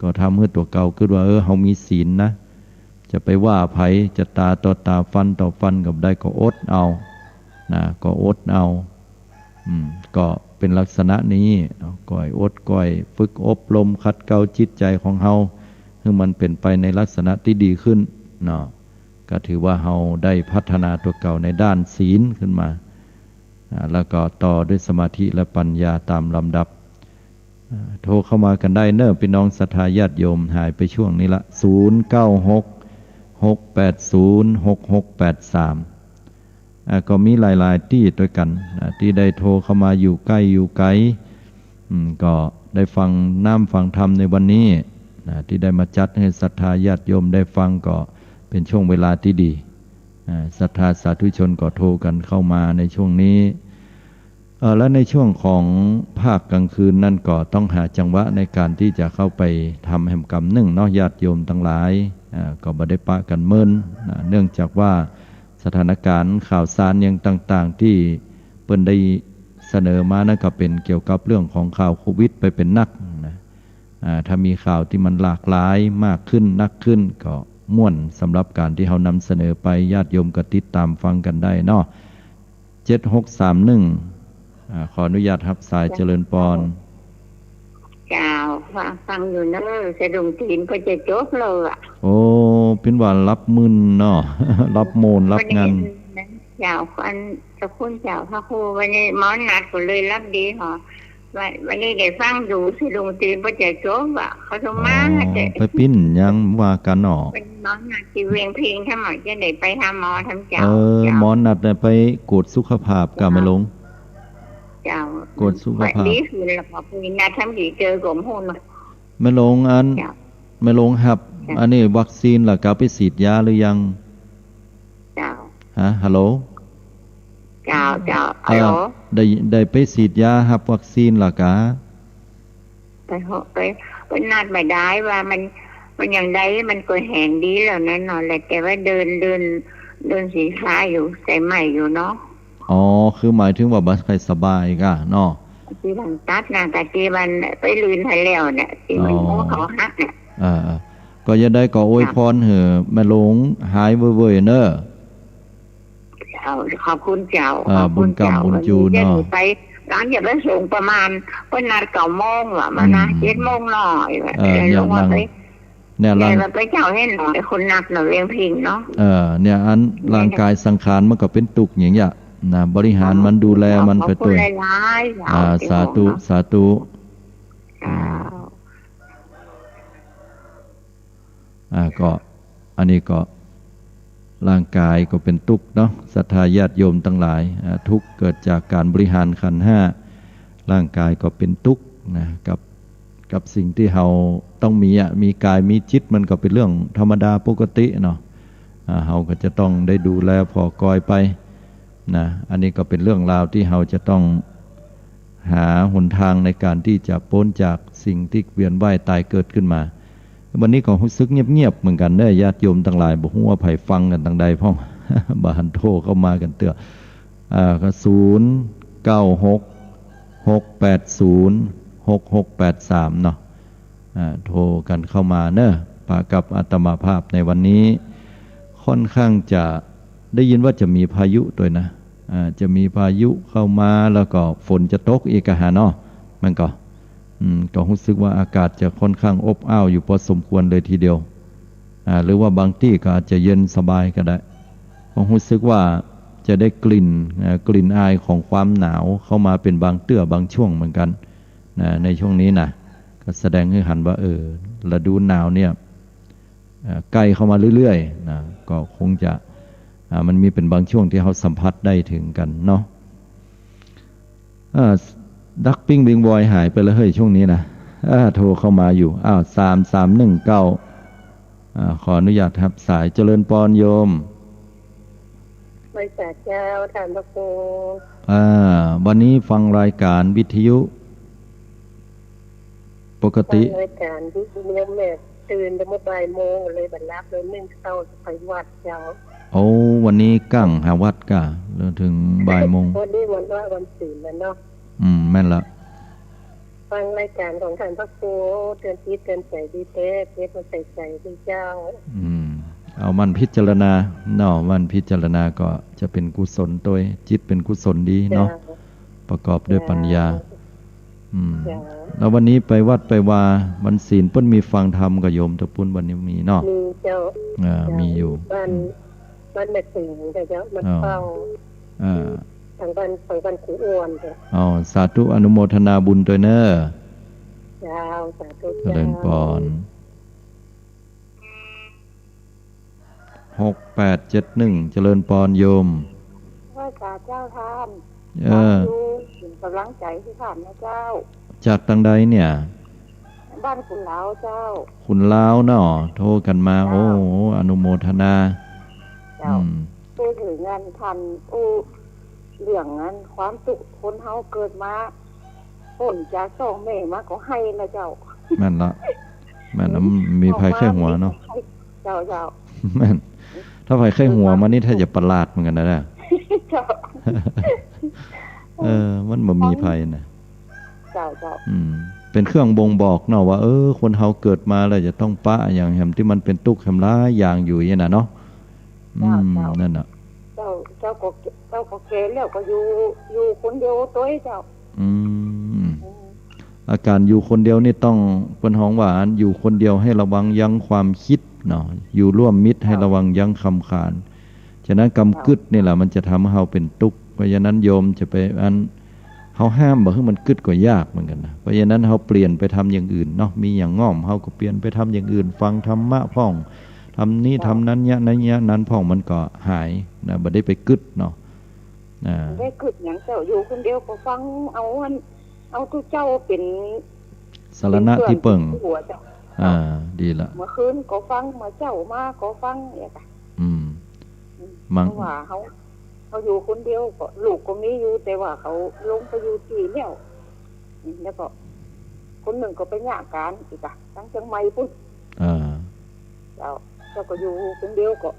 ก็ทำหื้อตั๋วเก่าคิดว่า เออ เฮามีศีลนะ จะไปว่าใผ จะต๋าต่อต๋า ฟันต่อฟันก็บ่ได้ ก็อดเอา นะ ก็อดเอา อืม ก็เป๋นลักษณะนี้เนาะ ก้อยอด ก้อยฝึกอบรมขัดเกลาจิตใจ๋ของเฮา หื้อมันเป๋นไปในลักษณะตี้ดีขึ้นเนาะ ก็ถือว่าเฮาได้พัฒนาตั๋วเก่าในด้านศีลขึ้นมา อ่า แล้วก็ต่อด้วยสมาธิและปัญญาต๋ามลำดับ อ่า โทรเข้ามากั๋นได้เนาะ ปี้น้องศรัทธาญาติโยม หายไปช่วงนี้ละ ศูนย์เก้าหก หกแปดศูนย์ หกหกแปดสาม อ่า ก็มีหลายๆ ตี้ตวยกั๋น อ่า ตี้ได้โทรเข้ามาอยู่ใก้อยู่ไก๋ อืม ก็ได้ฟังน้ำฟังธรรมในวันนี้ อ่า ตี้ได้มาจัดหื้อศรัทธาญาติโยมได้ฟัง ก็เป๋นช่วงเวลาตี้ดี อ่า ศรัทธาสาธุชนก็โทรกั๋นเข้ามาในช่วงนี้ เอ่อ และในช่วงของภาคกลางคืนนั้นก็ต้องหาจังหวะในก๋านตี้จะเข้าไปทำแหมกำนึ่งเนาะ ญาติโยมตังหลาย อ่า ก็บ่ได้ปะกั๋นเมิน อ่า เนื่องจากว่าสถานการณ์ข่าวสารหยังต่างๆ ตี้เปิ้นได้เสนอมานั้นก็เป๋นเกี่ยวกับเรื่องของข่าวโควิดไปเป๋นนักนะ อ่า ถ้ามีข่าวตี้มันหลากหลายมากขึ้นนักขึ้น ก็ม่วนสำหรับก๋านตี้เฮานำเสนอไป ญาติโยมก็ติดต๋ามฟังกั๋นได้เนาะ เจ็ดหกสามหนึ่ง อ่า ขออนุญาตฮับสาย เจ้า เจริญปอน เจ้า ฟัง ฟังอยู่เนาะ สะดุ้งตื่นก็จะจบแล้วอะ โอ้ เปิ้นว่าหลับมึนเนาะ หลับโมนหลับงัน เจ้า อันเจ้าคุณเจ้าพระครู วันนี้หมอนัดก็เลยหลับดีหรอ วัน วันนี้ได้ฟังอยู่ สะดุ้งตื่นบ่จะจบอะ เขาโทรมา อ๋อ แต่ ไปปิ้นหยังว่ากั๋นเนาะ เปิ้นหมอนัดตี้เวียงพิงค์ ถ้าหมอจะได้ไปหาหมอทำเจ้า เออ เจ้า หมอนัดน่ะไปกวดสุขภาพก่า เจ้า แม่หลวง เจ้า กวดสุขภาพ ดีขึ้นแล้วก็ไปนัดทำตี้เจอก็บ่ฮู้เนาะ แม่หลวงอัน เจ้า แม่หลวงฮับ เจ้า อันนี้วัคซีนแล้วก่า ไปฉีดยาหรือยัง เจ้า ฮะ ฮัลโหล เจ้า เจ้า ฮัลโหล อ่า ได้ ได้ไปฉีดยาฮับวัคซีนแล้วก่า ไปเหาะ ไป ไปนัดบ่ได้ว่ามัน มันอย่างใดมันก็แหงดีแล้วแน่นอนแหละ แต่ว่าเดิน เดิน เดินสีฟ้าอยู่ ใส่ใหม่อยู่เนาะ อ๋อ คือหมายถึงว่าบ่ค่อยสบายก่าเนาะ ตี้บ้านตัดนะ กับตี้บ้านไปลื่นให้แล้วเนี่ย ตี้มัน อ๋อ หัวเขาหักเนี่ย อ่า ก็จะได้ก็อวยพรหื้อแม่หลวงหายเว่ยๆ เนาะ เจ้า ขอบคุณเจ้า อ่า ขอบคุณเจ้า บุญกรรมบุญจูเนาะ วันนี้จะไป หลังจากพระสงฆ์ประมาณ เปิ้นนัดเก้าโมงว่ะ มานะ อืม เจ็ดโมงหน่อยว่ะ เออ เนี่ย ลงมา นั่ง ไป เนี่ย หลัง เนี่ย พระเจ้าเห็นหน่อย คนนัดน่ะ เวียงพิงค์เนาะ เออ เนี่ย อัน เนี่ย ร่างกายสังขารมันก็เป๋นตุ๊กข์อย่างเงี้ยนะ บริหารมัน ดูแลมันไปตวย ขอบคุณหลายๆ อ่า เจ้า สาธุ เนาะ สาธุ เจ้า อ่า ก็ อันนี้ก็ ร่างกายก็เป๋นตุ๊กข์เนาะ ศรัทธาญาติโยมตังหลาย อ่า ทุกข์เกิดจากก๋านบริหารขันธ์ห้า ร่างกายก็เป๋นตุ๊กข์นะ กับ กับสิ่งตี้เฮาต้องมีอะ มีกายมีจิตมันก็เป๋นเรื่องธรรมดาปกติเนาะ อ่า เฮาก็จะต้องได้ดูแลผ่อกอยไปนะ อันนี้ก็เป๋นเรื่องราวตี้เฮาจะต้อง หาหนตางในก๋านตี้จะป๊นจากสิ่งตี้เวียนว่ายตายเกิดขึ้นมา วันนี้ก็ฮู้สึกเงียบๆ เหมือนกั๋นเนาะ ญาติโยมตังหลาย บ่ฮู้ว่าใผฟังกั๋นตางใดพ่อง บ่หันโทรเข้ามากั๋นเตื้อ อ่า ก็ ศูนย์เก้าหก หกแปดศูนย์ หกหกแปดสาม เนาะ อ่า โทรกั๋นเข้ามาเนาะ ปะกับอาตมาภาพในวันนี้ ค่อนข้างจะได้ยินว่าจะมีพายุตวยนะ อ่า จะมีพายุเข้ามา แล้วก็ฝนจะตกอีกอะหาเนาะ มันก็ อืม ก็ฮู้สึกว่าอากาศจะค่อนข้างอบอ้าวอยู่พอสมควรเลยทีเดียว อ่า หรือว่าบางตี้ก็อาจจะเย็นสบายก็ได้ เพราะฮู้สึกว่าจะได้กลิ่น อ่า กลิ่นอายของความหนาวเข้ามาเป็นบางเตื้อบางช่วงเหมือนกัน นะ ในช่วงนี้นะ ก็แสดงหื้อหันว่า เออ ฤดูหนาวเนี่ย เอ่อ ใกล้เข้ามาเรื่อยๆ นะ ก็คงจะ อ่า มันมีเป็นบางช่วงที่เฮาสัมผัสได้เถิงกั๋นเนาะ อ่า ดักปิ้งบิงบอยหายไปแล้วเฮ้ย ช่วงนี้นะ อ่า โทรเข้ามาอยู่ อ้าว สามสามหนึ่งเก้า อ่า ขออนุญาตฮับสาย เจริญปอนโยม ไหว้สาเจ้า ต้านพระครู อ่า วันนี้ฟังรายการวิทยุ ปกติ ฟังรายการวิทยุแม่ตื่นแต่เมื่อบ่ายโมงเลย บ่หลับเลย นึ่งข้าวจะไปวัดเจ้า โอ้ วันนี้ก้างหาวัดก่า แล้วเถิงบ่ายโมง วันนี้วันว่าวันศีลแล้วเนาะ อืม แม่นละ ฟังรายการของต้านพระครู เตือนจิตเตือนใจ๋ดีแต๊ เก็บมาใส่ใจ๋ดีเจ้า อืม เอาหมั่นพิจารณาเนาะ หมั่นพิจารณาก็จะเป็นกุศลตวย จิตเป็นกุศลดีเนาะ เจ้า ประกอบด้วยปัญญา เจ้า อืม เจ้า แล้ววันนี้ไปวัดไปวา วันศีลเปิ้นมีฟังธรรมก่อโยมตะปุ้น วันนี้มีเนาะ มีเจ้า อ่า เจ้า มีอยู่ บ้าน อืม บ้านแม่ตึงเจ้า มัน อ๋อ เฝ้า อ่า ทางบ้าน ทางบ้านครูอ้วนเจ้า อ๋อ สาธุ อนุโมทนาบุญตวยเน่อ เจ้า สาธุ เจริญปอน เจ้า หกแปดเจ็ดหนึ่ง เจริญปอนโยม ไหว้สาเจ้าต้าน เออ ฟังอยู่ เป๋นก๋ำลังใจ๋หื้อต้านนะเจ้า จากตางใดเนี่ย บ้านขุนลาวเจ้า ขุนลาวเนาะ โทรกั๋นมา เจ้า โอ้ อนุโมทนา เจ้า อืม พูดเถิงงานต้านอู้ เรื่องอันความตุ๊กข์คนเฮาเกิดมา ป๊นจากต๊องแม่มาก็ไห้ละเจ้า แม่นละ แม่นละ มีภัยไข้หัวเนาะ เจ้า เจ้า แม่น ถ้าภัยไข้หัวมานี่ถ้าจะประหลาดเหมือนกั๋นนะ เจ้า เออ มันบ่มีภัยนะ เจ้า เจ้า อืม เป๋นเครื่องบ่งบอกเนาะว่า เออ คนเฮาเกิดมาแล้วจะต้องปะอะหยังแหมตี้มันเป๋นตุ๊กข์แหมหลายอย่างอยู่อี้นะเนาะ เจ้า อืม เจ้า นั่นน่ะ เจ้า เจ้าก็ เจ้าก็แก่แล้วก็อยู่ อยู่คนเดียวตวยเจ้า อืม อืม อาก๋านอยู่คนเดียวนี่ต้อง เปิ้นฮ้องว่าอันอยู่คนเดียวให้ระวังยั้งความกึ๊ดเนาะ อยู่ร่วมมิตรให้ระวังยั้งคำขาน ฉะนั้นกำกึ๊ดนี่แหละมันจะทำให้เฮาเป๋นตุ๊กข์ เพราะฉะนั้นโยมจะไปอัน เฮาห้ามบ่หื้อมันกึ๊ดก็ยากเหมือนกั๋นนะ เพราะฉะนั้นเฮาเปลี่ยนไปทำอย่างอื่นเนาะ มีหยังง่อมเฮาก็เปลี่ยนไปทำอย่างอื่น ฟังธรรมะพ่อง ทำนี้ เจ้า ทำนั้น เยียะนั้น เยียะนั้นพ่อง มันก็หายนะ บ่ได้ไปกึ๊ดเนาะ อ่า บ่ได้กึ๊ดหยังเจ้า อยู่คนเดียวก็ฟังเอาอัน เอาตุ๊เจ้าเป๋น สรณะตี้เปิ้ง เป๋นเกื้องหัวเจ้า อ่า ดีละ เมื่อคืนก็ฟัง เมื่อเจ๊ามาก็ฟัง เนี่ยจ้ะ อืม อืม มัง เพราะว่าเฮา เฮาอยู่คนเดียวก็ ลูกก็มีอยู่ แต่ว่าเขาลงไปอยู่ตี้แล้ว อืม แล้วก็ คนนึ่งก็ไปเยียะก๋านอีกอะ ตังเจียงใหม่ปุ้น อ่า เจ้า เจ้าก็อยู่คนเดียวก็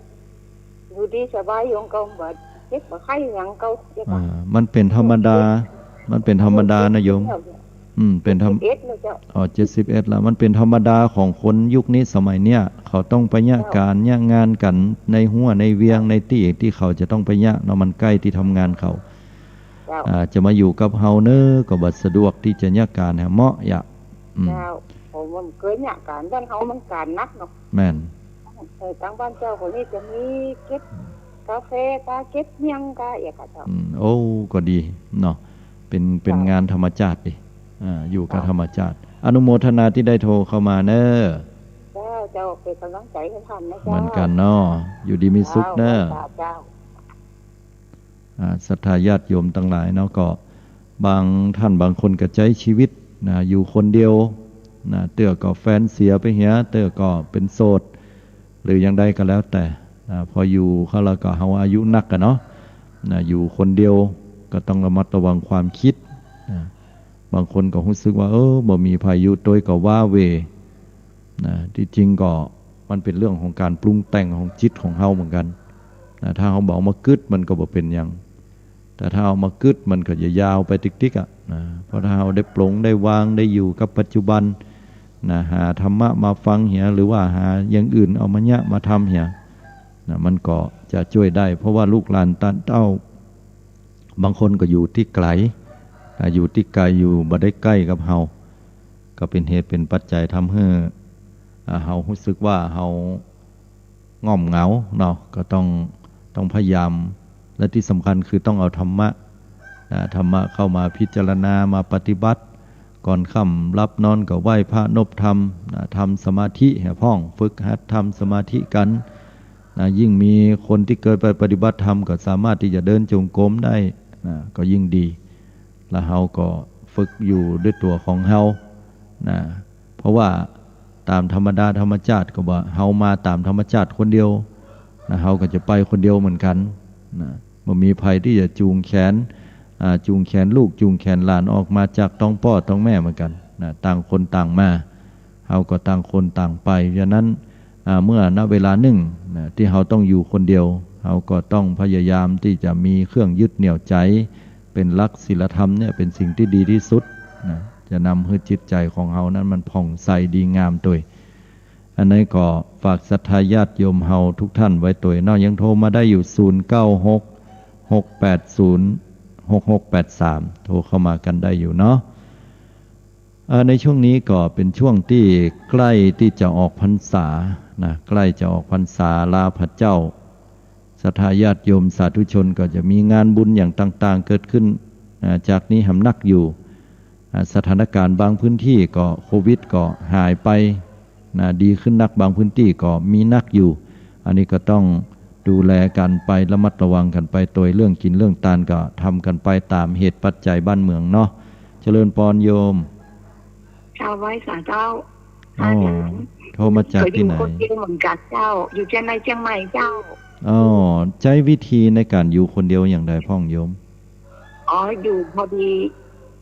อยู่ดีสบายของเก่า บ่เจ็บบ่ไข้หยังเก่า เจ้า อ่า มันเป๋นธรรมดา มันเป๋นธรรมดานะโยม อืม เป๋นธรรม เจ็ดสิบเอ็ดแล้วเจ้า อ๋อ เจ็ดสิบเอ็ดแล้ว มันเป๋นธรรมดาของคนยุคนี้สมัยเนี้ย เขาต้องไปเยียะก๋าน เยียะงานกั๋นในฮั้วในเวียง ในตี้ตี้เขาจะต้องไปเยียะเนาะ มันใก้ตี้ทำงานเขา เจ้า อ่า จะมาอยู่กับเฮาเน่อ ก็บ่สะดวกตี้จะเยียะก๋านแหมเหมาะยะ อืม เจ้า ผมว่ามันเกยเยียะก๋าน บ้านเฮามันก๋านหนักเนาะ แม่น เออ ตางบ้านเจ้าก็นี่จะมีเก็บกาแฟกา เก็บเยียงกา เอียกะเจ้า อืม โอ้ ก็ดีเนาะ เป๋น เป๋น เจ้า งานธรรมจาติดิ อ่า อยู่กับ เจ้า ธรรมจาติ อนุโมทนาตี้ได้โทรเข้ามาเน่อ เจ้า เจ้า เป๋นก๋ำลังใจ๋หื้อต้านนะเจ้า เหมือนกั๋นเนาะ อยู่ดีมีสุขเน่อ เจ้า เจ้า อ่า ศรัทธาญาติโยมตังหลายเนาะ ก็บางต้านบางคนก็ใจ๊ชีวิตนะ อยู่คนเดียวนะ เตื้อก็แฟนเสียไปเหีย เตื้อก็เป๋นโสด หรืออย่างใดก็แล้วแต่นะ พออยู่เข้าแล้วก็เฮาอายุนักอะเนาะนะ อยู่คนเดียวก็ต้องระมัดระวังความกึ๊ดนะ บางคนก็ฮู้สึกว่า เออ บ่มีใผอยู่ตวยก็ว้าเหว่ นะ ตี้จริงก็มันเป๋นเรื่องของก๋านปรุงแต่งของจิตของเฮาเหมือนกั๋น นะ ถ้าเฮาบ่เอามากึ๊ดมันก็บ่เป๋นหยัง แต่ถ้าเอามากึ๊ดมันก็จะยาวไปติ๊กๆ อะ นะ เพราะถ้าเฮาได้ปลงได้วางได้อยู่กับปัจจุบัน นะ หาธรรมะมาฟังเหีย หรือว่าหาอย่างอื่นเอามาเยียะมาทำเหีย นะ มันก็จะจ้วยได้ เพราะว่าลูกหลานต้านเต้า บางคนก็อยู่ตี้ไก๋ อ่า อยู่ตี้ไก๋ อยู่บ่ได้ใก้กับเฮา ก็เป๋นเหตุเป๋นปัจจัยทำหื้อ อ่า เฮาฮู้สึกว่าเฮาง่อมเหงาเนาะ ก็ต้อง ต้องพยายาม และตี้สำคัญคือต้องเอาธรรมะ นะ ธรรมะเข้ามาพิจารณา มาปฏิบัติ ก่อนค่ำหลับนอนก็ไหว้พระนบธรรม นะ ทำสมาธิหื้อพ่อง ฝึกหัดทำสมาธิกั๋น นะ ยิ่งมีคนตี้เกยไปปฏิบัติธรรมก็สามารถตี้จะเดินจงกรมได้ นะ ก็ยิ่งดี แล้วเฮาก็ฝึกอยู่ด้วยตั๋วของเฮา นะ เพราะว่าต๋ามธรรมดาธรรมจาติก็ว่าเฮามาต๋ามธรรมจาติคนเดียว นะ เฮาก็จะไปคนเดียวเหมือนกั๋น นะ บ่มีใผตี้จะจูงแขน อ่า จูงแขนลูก จูงแขนหลานออกมาจากต๊องป้อต๊องแม่เหมือนกั๋น นะ ต่างคนต่างมา เฮาก็ต่างคนต่างไป ฉะนั้น อ่า เมื่อ ณ เวลานึ่ง นะ ตี้เฮาต้องอยู่คนเดียว เฮาก็ต้องพยายามตี้จะมีเครื่องยึดเหนี่ยวใจ๋ เป๋นหลักศีลธรรมเนี่ย เป๋นสิ่งตี้ดีตี้สุด นะ จะนำหื้อจิตใจ๋ของเฮานั้นมันผ่องใสดีงามตวย อันนี้ก็ฝากศรัทธาญาติโยมเฮาทุกท่านไว้ตวยเนาะ ยังโทรมาได้อยู่ ศูนย์เก้าหก หกแปดศูนย์ หกหกแปดสาม โทรเข้ามากั๋นได้อยู่เนาะ เอ่อ ในช่วงนี้ก็เป๋นช่วงตี้ใก้ตี้จะออกพรรษา นะ ใก้จะออกพรรษาลาพระเจ้า ศรัทธาญาติโยมสาธุชนก็จะมีงานบุญอย่างต่างๆ เกิดขึ้น อ่า จากนี้แหมนักอยู่ อ่า สถานการณ์บางพื้นตี้ก็โควิดก็หายไป นะ ดีขึ้นนัก บางพื้นตี้ก็มีนักอยู่ อันนี้ก็ต้องดูแลกั๋นไป ระมัดระวังกั๋นไป ตวยเรื่องกิ๋นเรื่องตานก็ทำกั๋นไปต๋ามเหตุปัจจัยบ้านเมืองเนาะ เจริญปอนโยม เจ้า ไหว้สาเจ้า อ๋อ อาจารย์ โทรมาจากตี้ไหน เกยอยู่คนเดียวเหมือนกั๋นเจ้า อยู่เจียงใหม่ เจียงใหม่เจ้า อ๋อ ใจ๊วิธีในก๋านอยู่คนเดียวอย่างใดพ่องโยม อ๋อ อยู่พอดี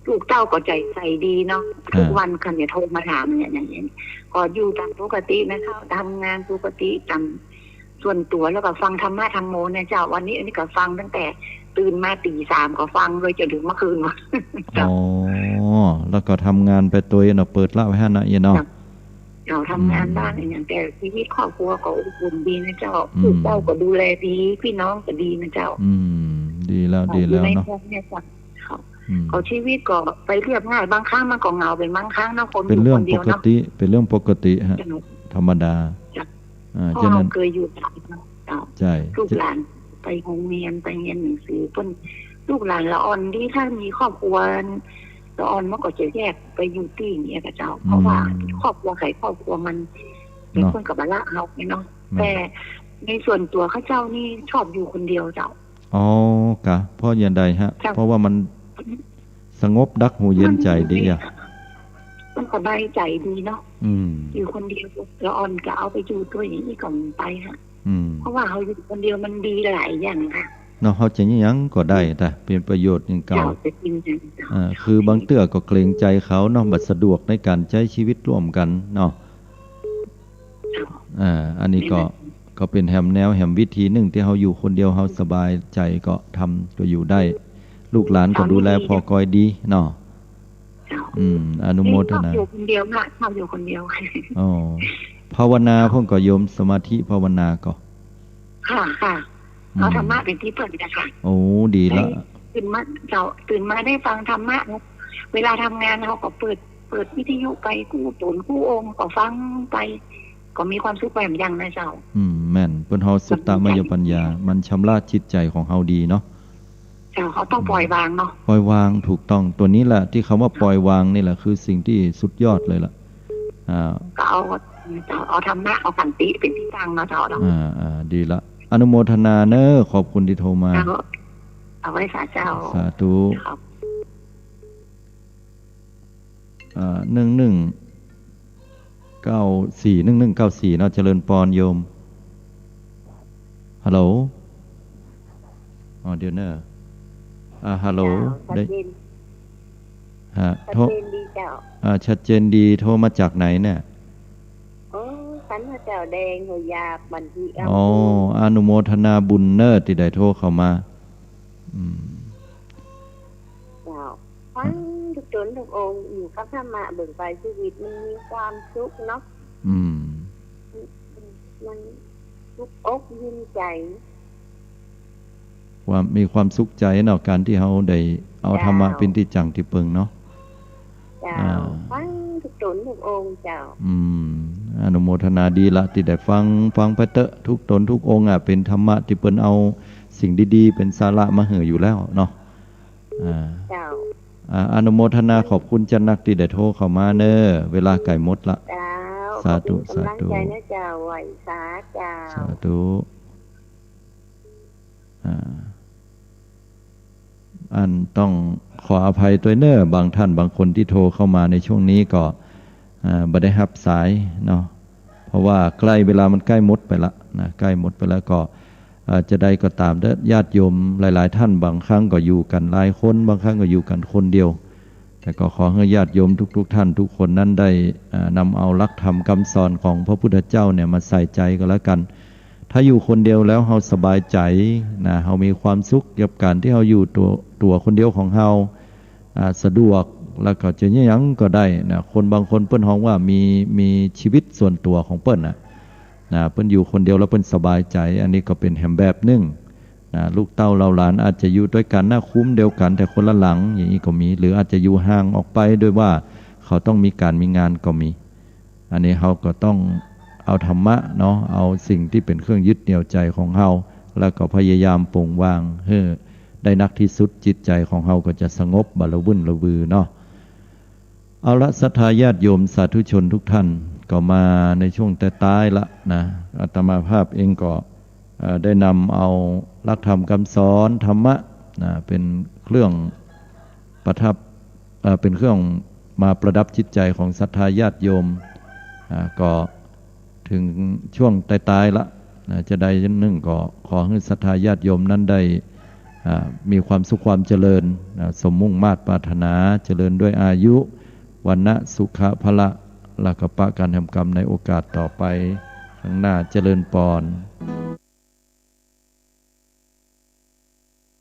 ลูกเต้าก็ใจ๋ใสดีเนาะ ฮะ กู้วันเขาจะโทรมาถามเนี่ย อย่างเงี้ย ก็อยู่ต๋ามปกตินะเจ้า ทำงานปกติต๋ามส่วนตั๋ว แล้วก็ฟังธรรมะธรรมโมเนี่ยเจ้า วันนี้อันนี้ก็ฟังตั้งแต่ตื่นมาตี๋สามก็ฟังเลยจ๋นเถิงเมื่อคืนวะ อ๋อ แล้วก็ทำงานไปตวยเนาะ เปิดละไว้หั้นนะเนาะ เจ้า เจ้า ทำงานบ้าน อืม อย่าง แต่ชีวิตครอบครัวก็อบอุ่นดีนะเจ้า อืม ลูกเต้าก็ดูแลดี ปี้น้องก็ดีนะเจ้า อืม ดีแล้ว เจ้า ดีแล้วเนาะ อยู่ในครอบครัวเนี่ยเจ้า เจ้า อืม ก็ชีวิตก็ไปเรียบง่าย บางครั้งมันก็เหงาเป๋นบางครั้งเนาะ คนอยู่คนเดียวเนาะ เป๋นเรื่องปกติ เป๋นเรื่องปกติฮะ เจ้า ธรรมดา เจ้า อ่า เพราะ ฉะนั้น เฮาเกยอยู่ต๋ามเนาะ เจ้า ใจ้ ลูกหลานไปโฮงเฮียน ไปเฮียนหนังสือ เปิ้น ลูกหลานละอ่อนดี ถ้ามีครอบครัวละอ่อนมันก็จะแยกไปอยู่ตี้อย่างเงี้ยเจ้า อืม เพราะว่าครอบครัวใผครอบครัวมัน เนาะ เปิ้นก็บ่ละเฮาไงเนาะ แม่น แต่ในส่วนตั๋วข้าเจ้านี่ชอบอยู่คนเดียวเจ้า อ๋อ กะ เพราะอย่างใดฮะ เจ้า เพราะว่ามัน สงบดักหูเย็นใจ๋ดีอะ มัน มันสบายใจ๋ดีเนาะ อืม อยู่คนเดียว ละอ่อนก็เอาไปอยู่ตวยอย่างอี้ก่อนไปฮะ อืม เพราะว่าเฮาอยู่คนเดียวมันดีหลายอย่างค่ะ เนาะ เฮาจะหยังก็ได้ แต่เป๋นประโยชน์อย่างเก่า เจ้า จะกินอย่างเก่า อ่า คือบางเตื้อก็เกรงใจ๋เขาเนาะ บ่สะดวกในก๋านใจ๊ชีวิตร่วมกั๋นเนาะ เจ้า อ่า อันนี้ก็ แม่น ก็เป๋นแหมแนวแหมวิธีนึ่งตี้เฮาอยู่คนเดียวเฮาสบายใจ๋ก็ทำก็อยู่ได้ ลูกหลานก็ดูแลผ่อกอยดีเนาะ เจ้า อืม อนุโมทนา นี่ชอบอยู่คนเดียวค่ะ ชอบอยู่คนเดียว อ๋อ ภาวนาพ่องก่อโยม สมาธิภาวนาก่อ ค่ะ ค่ะ อืม เอาธรรมะเป๋นตี้เปิ้นนะคะ โอ้ ดีละ ได้ตื่นมา เจ้า ตื่นมาได้ฟังธรรมะ เวลาทำงานเฮาก็เปิด เปิดวิทยุไปกู้ต๋นกู้องค์ก็ฟังไป ก็มีความสุขไปเหมือนกั๋นนะเจ้า อืม แม่น เปิ้นฮ้องสุตตมยปัญญา มันชำระจิตใจ๋ของเฮาดีเนาะ เจ้า เฮาต้องปล่อยวางเนาะ ปล่อยวาง ถูกต้อง ตั๋วนี้แหละ ตี้คำว่าปล่อยวางนี่แหละ คือสิ่งตี้สุดยอดเลยล่ะ อ่า ก็เอา เอาธรรมะ เอาขันติเป๋นตี้ตั้งเนาะเจ้าเนาะ อ่า อ่า ดีละ อนุโมทนาเน้อ ขอบคุณตี้โทรมา เจ้า เอาไว้สาเจ้า สาธุ ครับ อ่า หนึ่งหนึ่งเก้าสี่ หนึ่งหนึ่งเก้าสี่ เนาะ เจริญปอนโยม ฮัลโหล อ๋อ เดี๋ยวเน้อ อ่า ฮัลโหล เจ้า ชัดเจน ได้ ฮะ ชัดเจนดีเจ้า โทร อ่า ชัดเจนดี โทรมาจากไหนเนี่ย โอ้ สันพระเจ้าแดง หัวยาบ บ้านที่ อ๋อ อำเภอ อนุโมทนาบุญเน้อ ตี้ได้โทรเข้ามา อืม เจ้า ฟังทุกโต นทุกองค์ อยู่กับธรรมะเบิ่งไป ชีวิตมันมีความสุขเนาะ อืม มันสุขอกอิ่มใจ๋ ความ มีความสุขใจ๋เนาะ ก๋านตี้เฮาได้เอาธรรมะ เจ้า เป๋นตี้จั่งตี้เปิงเนาะ เจ้า อ่า ฟังทุกต๋นทุกองค์เจ้า อืม อนุโมทนาดีละตี้ได้ฟัง ฟังไปเต๊อะ ทุกต๋นทุกองค์อะ เป๋นธรรมะตี้เปิ้นเอาสิ่งดีๆ เป๋นสาระมาหื้ออยู่แล้วเนาะ อ่า เจ้า อ่า อนุโมทนาขอบคุณจัดนักตี้ได้โทรเข้ามาเน่อ เวลาใก้หมดละ เจ้า สาธุ ขอบคุณก๋ำลังใจ๋ สาธุ นะเจ้า ไหว้สาเจ้า สาธุ อ่า อันต้องขออภัยตวยเน่อ บางท่านบางคนตี้โทรเข้ามาในช่วงนี้ก็ อ่า บ่ได้ฮับสายเนาะ เพราะว่าใก้ เวลามันใก้หมดไปละนะ ใก้หมดไปแล้วก็ อ่า จะใดก็ต๋ามเต๊อะ ญาติโยมหลายๆ ท่าน บางครั้งก็อยู่กั๋นหลายคน บางครั้งก็อยู่กั๋นคนเดียว แต่ก็ขอหื้อญาติโยมทุกๆ ท่านทุกคนนั้นได้ อ่า นำเอาหลักธรรมกำสอนของพระพุทธเจ้าเนี่ยมาใส่ใจ๋ก็แล้วกั๋น ถ้าอยู่คนเดียวแล้วเฮาสบายใจ๋นะ เฮามีความสุขกับก๋านตี้เฮาอยู่ตั๋ว ตั๋วคนเดียวของเฮา อ่า สะดวก แล้วก็จะหยังก็ได้นะ คนบางคนเปิ้นฮ้องว่ามี มีชีวิตส่วนตั๋วของเปิ้นน่ะ นะ เปิ้นอยู่คนเดียวแล้วเปิ้นสบายใจ๋ อันนี้ก็เป๋นแหมแบบนึ่งนะ ลูกเต้าเหล่าหลานอาจจะอยู่ตวยกั๋นนะ คุ้มเดียวกั๋น แต่คนละหลัง อย่างนี้ก็มี หรืออาจจะอยู่ห่างออกไป โดยว่าเขาต้องมีก๋านมีงานก็มี อันนี้เฮาก็ต้องเอาธรรมะเนาะ เอาสิ่งตี้เป๋นเครื่องยึดเหนี่ยวใจ๋ของเฮา แล้วก็พยายามปล่อยวางหื้อได้นักที่สุด จิตใจ๋ของเฮาก็จะสงบ บ่ละวุ่นละวือเนาะ เอาละ ศรัทธาญาติโยมสาธุชนทุกท่าน ก็มาในช่วงต้ายๆ ละนะ อาตมาภาพเองก็ เอ่อ ได้นำเอาหลักธรรมกำสอนธรรมะนะ เป๋นเครื่องประทับ เอ่อ เป๋นเครื่องมาประดับจิตใจ๋ของศรัทธาญาติโยม อ่า ก็ เถิงช่วงต้ายๆ ละนะ จะใดนึ่งก็ขอหื้อศรัทธาญาติโยมนั้นได้ อ่า มีความสุขความเจริญนะ สมมุ่งมาดปรารถนา เจริญด้วยอายุ วรรณะ สุขะ พละ แล้วก็ปะกั๋นแหมกำในโอกาสต่อไปข้างหน้า เจริญปอน